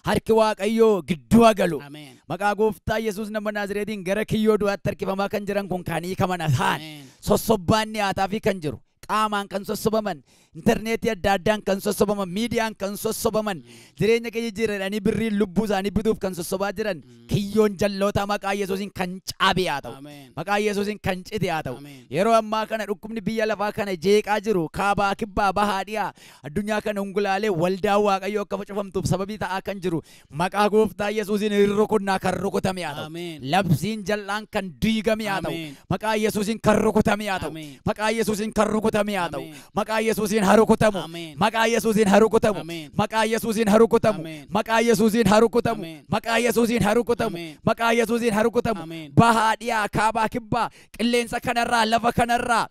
Harki Waaqayyoo gidduu haa galu. Maqaa Gooftaa Yesuus nama Naazreetiin gara kiyyoo du'aatti harkifamaa kan jiran kun kan hiikaman haan. Sossobbaan dhiyaataa fi kan jiru, qaamaan kan sossobaman, intarneetii adda addaan kan sossobaman, miidiyaan kan sossobaman, jireenya keenya jijjiiranii birriin lubbuu isaanii bituuf kan sossobaa jiran, kiyyoon jallootaa maqaa Yesuusiin kan cabe haa ta'u. Maqaa Yesuusiin kan cite haa ta'u. Yeroo ammaa kana dhukkubni biyya lafaa kana jeeqaa jiru, kaabaa kibbaa bahaa dhiyaa addunyaa kana hungulaalee waldaa Waaqayyoo akka facafamtuuf sababii ta'aa kan jiru maqaa Gooftaa Yesuusiin hin rukunnaa kan rukutame haa ta'u. Labsiin jal'aan kan diigame haa ta'u. Maqaa Yesuusiin kan rukutame haa ta'u. Maqaa Yesuusiin kan rukutame haa ta'u. Maqaa Yesuusiin haa rukutamu. Maqaa Yesuusiin haa rukutamu. Maqaa Yesuusiin haa rukutamu. Maqaa Yesuusiin haa rukutamu. Maqaa Yesuusiin haa rukutamu. Maqaa Yesuusiin haa rukutamu. Bahaa dhiyaa kaabaa kibbaa qilleensa kanarraa lafa kanarraa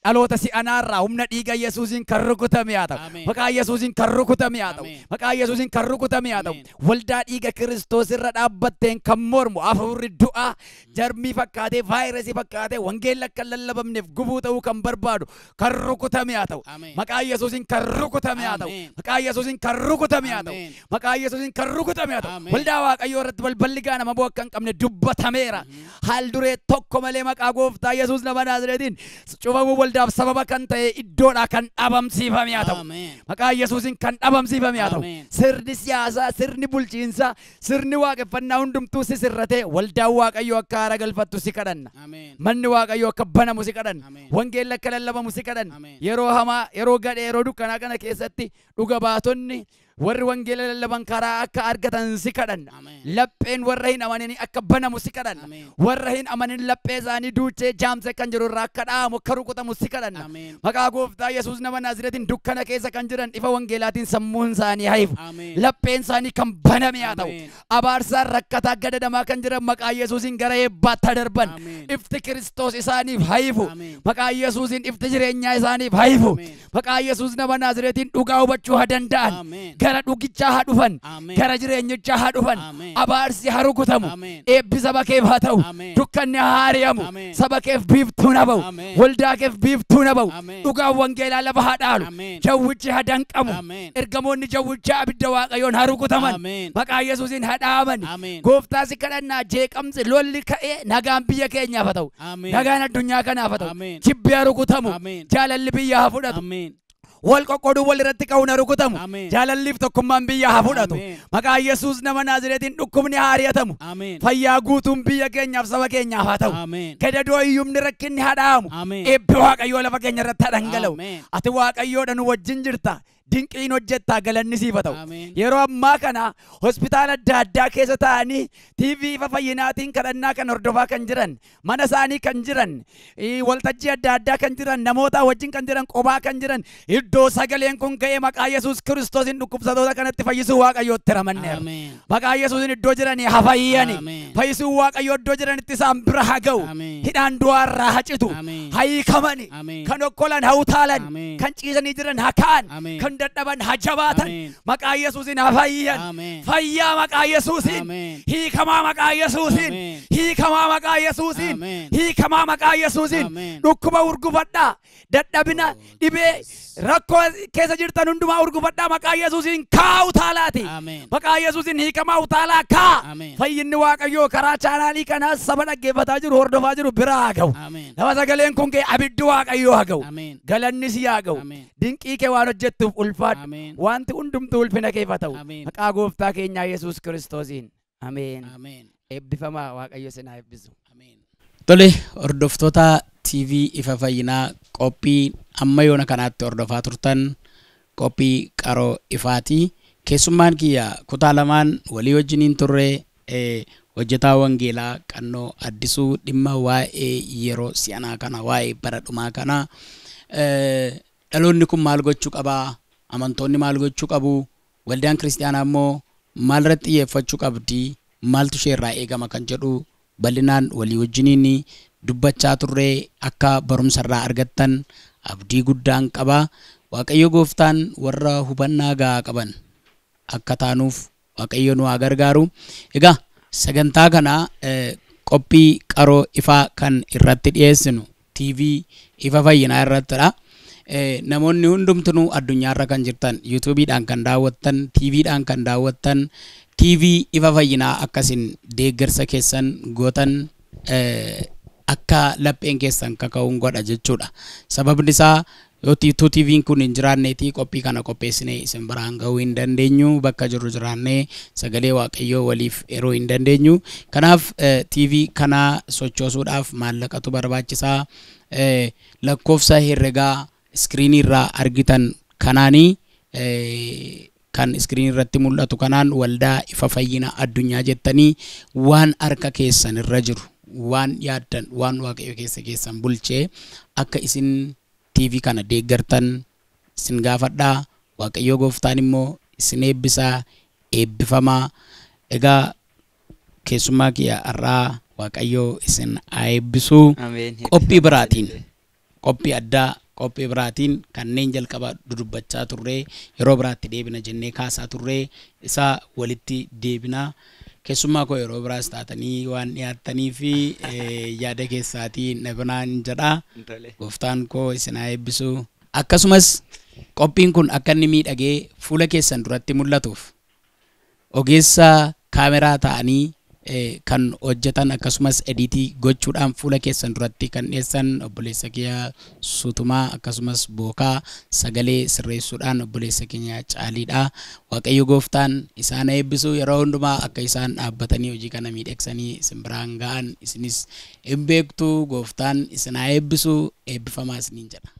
dhaloota si'anaarraa humna dhiiga Yesuusiin kan rukutame haa ta'u. Maqaa Yesuusiin kan rukutame haa ta'u. Maqaa Yesuusiin kan rukutame haa ta'u. Waldaa dhiiga Kiristoos irra dhaabbatteen kan mormu hafuurri du'aa jarmii fakkaatee vaayirasii fakkaatee wangeela akka lallabamneef gufuu ta'uu kan barbaadu kan rukutame haa ta'u. Maqaa Yesuusiin kan rukutame haa ta'u. Maqaa Yesuusiin kan rukutame haa ta'u. Maqaa Yesuusiin kan rukutame haa ta'u. Waldaa Waaqayyoo irratti balballi gaanama bu'aa akka hin qabne dubbatameera. Haal duree tokko malee maqaa Gooftaa Yesuus nama Naazreetiin cufamuu waldaaf sababa kan ta'e iddoodhaa kan dhabamsiifame haa ta'u. Maqaa Yesuusiin kan dhabamsiifame haa ta'u. Sirni siyaasaa, sirni bulchiinsaa, sirni waaqeffannaa hundumtuu sisirratee waldaan Waaqayyoo akka haara galfattu si kadhanna. Manni Waaqayyoo akka banamu si kadhanna. Wangeelli akka lallabamu si kadhanna. Yeroo hamaa, yeroo gadhee, yeroo dukkanaa kana keessatti dhuga baatonni Warri wangeela lallaban karaa akka argatan si kadhanna. Lapheen warra hin amanin akka banamu si kadhanna. Warra hin amanin laphee isaanii duuchee jaamsee kan jiru irraa akka dhaamu akka rukutamu si kadhanna. Maqaa gooftaa Yesuus nama Naazreetiin dukkana keessa kan jiran ifa wangeelaatiin sammuun isaanii haifu. Lapheen isaanii kan baname haa ta'u. Abaarsaan rakkataa gadadamaa kan jiran maqaa Yesuusiin gara eebbaatti darban. Ifti Kiristoos isaaniif haifu. Maqaa Yesuusiin ifti jireenyaa isaaniif haifu. Maqaa Yesuus nama Naazreetiin dhugaa hubachuu haa danda'an. Gara dhugichaa haa dhufan. Gara jireenyichaa haa dhufan. Abaarsi haa rukutamu. Eebbi saba keef haa ta'u. Dukkanni haa ari'amu. Saba keef biiftuun haa ba'u. Waldaa keef biiftuun haa ba'u. Dhugaan wangeelaa lafa haa dhaalu. Jawwichi haa danqamu. Ergamoonni jawwichaa abidda Waaqayyoon haa rukutaman. Maqaa Yesuusiin haa dhaaman. Gooftaa si kadhannaa jeeqamsi lolli ka'ee nagaan biyya keenyaaf haa ta'u. Nagaan addunyaa kanaaf haa ta'u. Jibbi haa rukutamu. Jaalalli biyya haa fudhatu. Wal qoqqooduu wal irratti ka'uun haa rukutamu. Jaalalliif tokkummaan biyya haa fudhatu. Maqaa Yesuus nama Naazreetiin dhukkubni haa ari'atamu. Fayyaa guutuun biyya keenyaaf saba keenyaaf haa ta'u. Gadadoo hiyyumni rakkinni haa dhaamu. Eebbi Waaqayyoo lafa keenya irratti haa dhangala'u. Ati Waaqayyoodha nu wajjin jirta. Dinqiin hojjettaa galanni siif haa ta'u. Yeroo ammaa kana hospitaala adda addaa keessa taa'anii TV ifa fayyinaatiin kadhannaa kan hordofaa kan jiran, mana isaanii kan jiran, waltajjii adda addaa kan jiran, namoota wajjin kan jiran, qobaa kan jiran, iddoo sagaleen kun ka'ee maqaa Yesuus Kiristoosiin dhukkubsatoota kanatti fayyisuu Waaqayyootti ramanneera. Maqaa Yesuusiin iddoo jiranii haa fayyani. Fayyisuu Waaqayyoo iddoo jiranitti isaan bira haa ga'u. Hidhaan du'aarraa haa citu. Haa hiikamani. Kan okkolan haa utaalan. Kan ciisanii jiran haa ka'an. Kan dadhaban haa jabaatan. Maqaa Yesuusiin haa fayyan. Fayyaa maqaa Yesuusiin. Hiikamaa maqaa Yesuusiin. Hiikamaa maqaa Yesuusiin. Hiikamaa maqaa Yesuusiin. Dhukkuba urgufadhaa. Dadhabina dhibee rakkoo keessa jirtan hundumaa urgufadhaa maqaa Yesuusiin kaa utaalaati. Maqaa Yesuusiin hiikamaa utaalaa kaa. Fayyinni Waaqayyoo karaa chaanaalii kanaas saba dhaggeeffataa jiru hordofaa jiru bira haa ga'u. Nama sagaleen kun ka'e abiddi Waaqayyoo haa ga'u. Galanni si haa ga'u. Dinqii kee waan hojjettuuf ulfaadhu. Wanti hundumtuu ulfina keef haa ta'u. Maqaa gooftaa keenyaa Yesuus Kiristoosiin. Ameen. Eebbifamaa Waaqayyo isin haa eebbisu. Tole hordoftoota TV ifa fayyinaa qophii amma yoona kanaatti hordofaa turtan qophii qaroo ifaati. Keessummaan kiyya kutaa lamaan walii wajjiniin turre hojjetaa wangeelaa Qannoo Addisuu dhimma waa'ee yeroo si'anaa kana waa'ee bara dhumaa kana dhaloonni kun maal gochuu qabaa? Amantoonni maal gochuu qabu? Waldaan kiristaanaa immoo maal irratti xiyyeeffachuu qabdi? Maaltu ishee irraa eegama kan jedhu bal'inaan walii wajjiniin dubbachaa turre akka barumsa irraa argattan abdii guddaan qaba. Waaqayyo gooftaan warra hubannaa gahaa qaban akka taanuuf Waaqayyo nu haa gargaaru. Egaa sagantaa kana qophii qaroo ifaa kan irratti dhiyeessinu TV ifa fayyinaa irrattidha. Namoonni hundumtinuu addunyaarra kan jirtan yuutuubiidhaan kan daawwattan, TVdhaan kan daawwattan, TV ifa fayyinaa akkasin deeggarsa keessan gootan akka lapheen keessan kaka'uun godha jechuudha. Sababni isaa yoo TV'n kun hin jiraanneeti qophii kana qopheessinee isin biraan ga'uu hin dandeenyu. Bakka jirru jiraannee sagalee Waaqayyoo waliif yeroo hin dandeenyu. Kanaaf TV kana sochoosuudhaaf maallaqatu barbaachisaa. Lakkoofsa herregaa iskiriinii irraa argitan kanaanii kan iskiriinii irratti mul'atu kanaan waldaa ifa fayyina addunyaa jettanii waan harka keessan irra jiru waan yaaddan waan Waaqayyo keessa keessan bulchee akka isin TV kana deeggartan isin gaafadhaa. Waaqayyo gooftaan immoo isin eebbisaa, eebbifamaa. Egaa keessummaa kiyya har'aa Waaqayyo isin haa eebbisu. Qophii biraatiin, qophii addaa, qophii biraatiin kanneen jalqaba dudubbachaa turre yeroo biraatti deebina jennee kaasaa turre isa walitti deebina. Keessummaa koo yeroo biraas taatanii waan dhiyaattanii fi yaada keessaatii na biraan jedha. Gooftaan koo isin haa eebbisu. Akkasumas qophiin kun akka inni miidhagee fuula keessan duratti mul'atuuf ogeessa kaameraa ta'anii kan hojjetan akkasumas ediitii gochuudhaan fuula keessan duratti kan dhiyeessan obboleessa kiyya Suutumaa akkasumas Bookaa sagalee sirreessuudhaan obboleessa keenya Caaliidha. Waaqayyo gooftaan isaan eebbisu. Yeroo hundumaa akka isaan dhaabbatanii hojii kana miidhagsanii isin biraan ga'an isinis hin beektu. Gooftaan isin haa eebbisu. Eebbifamaa isiniin jedha.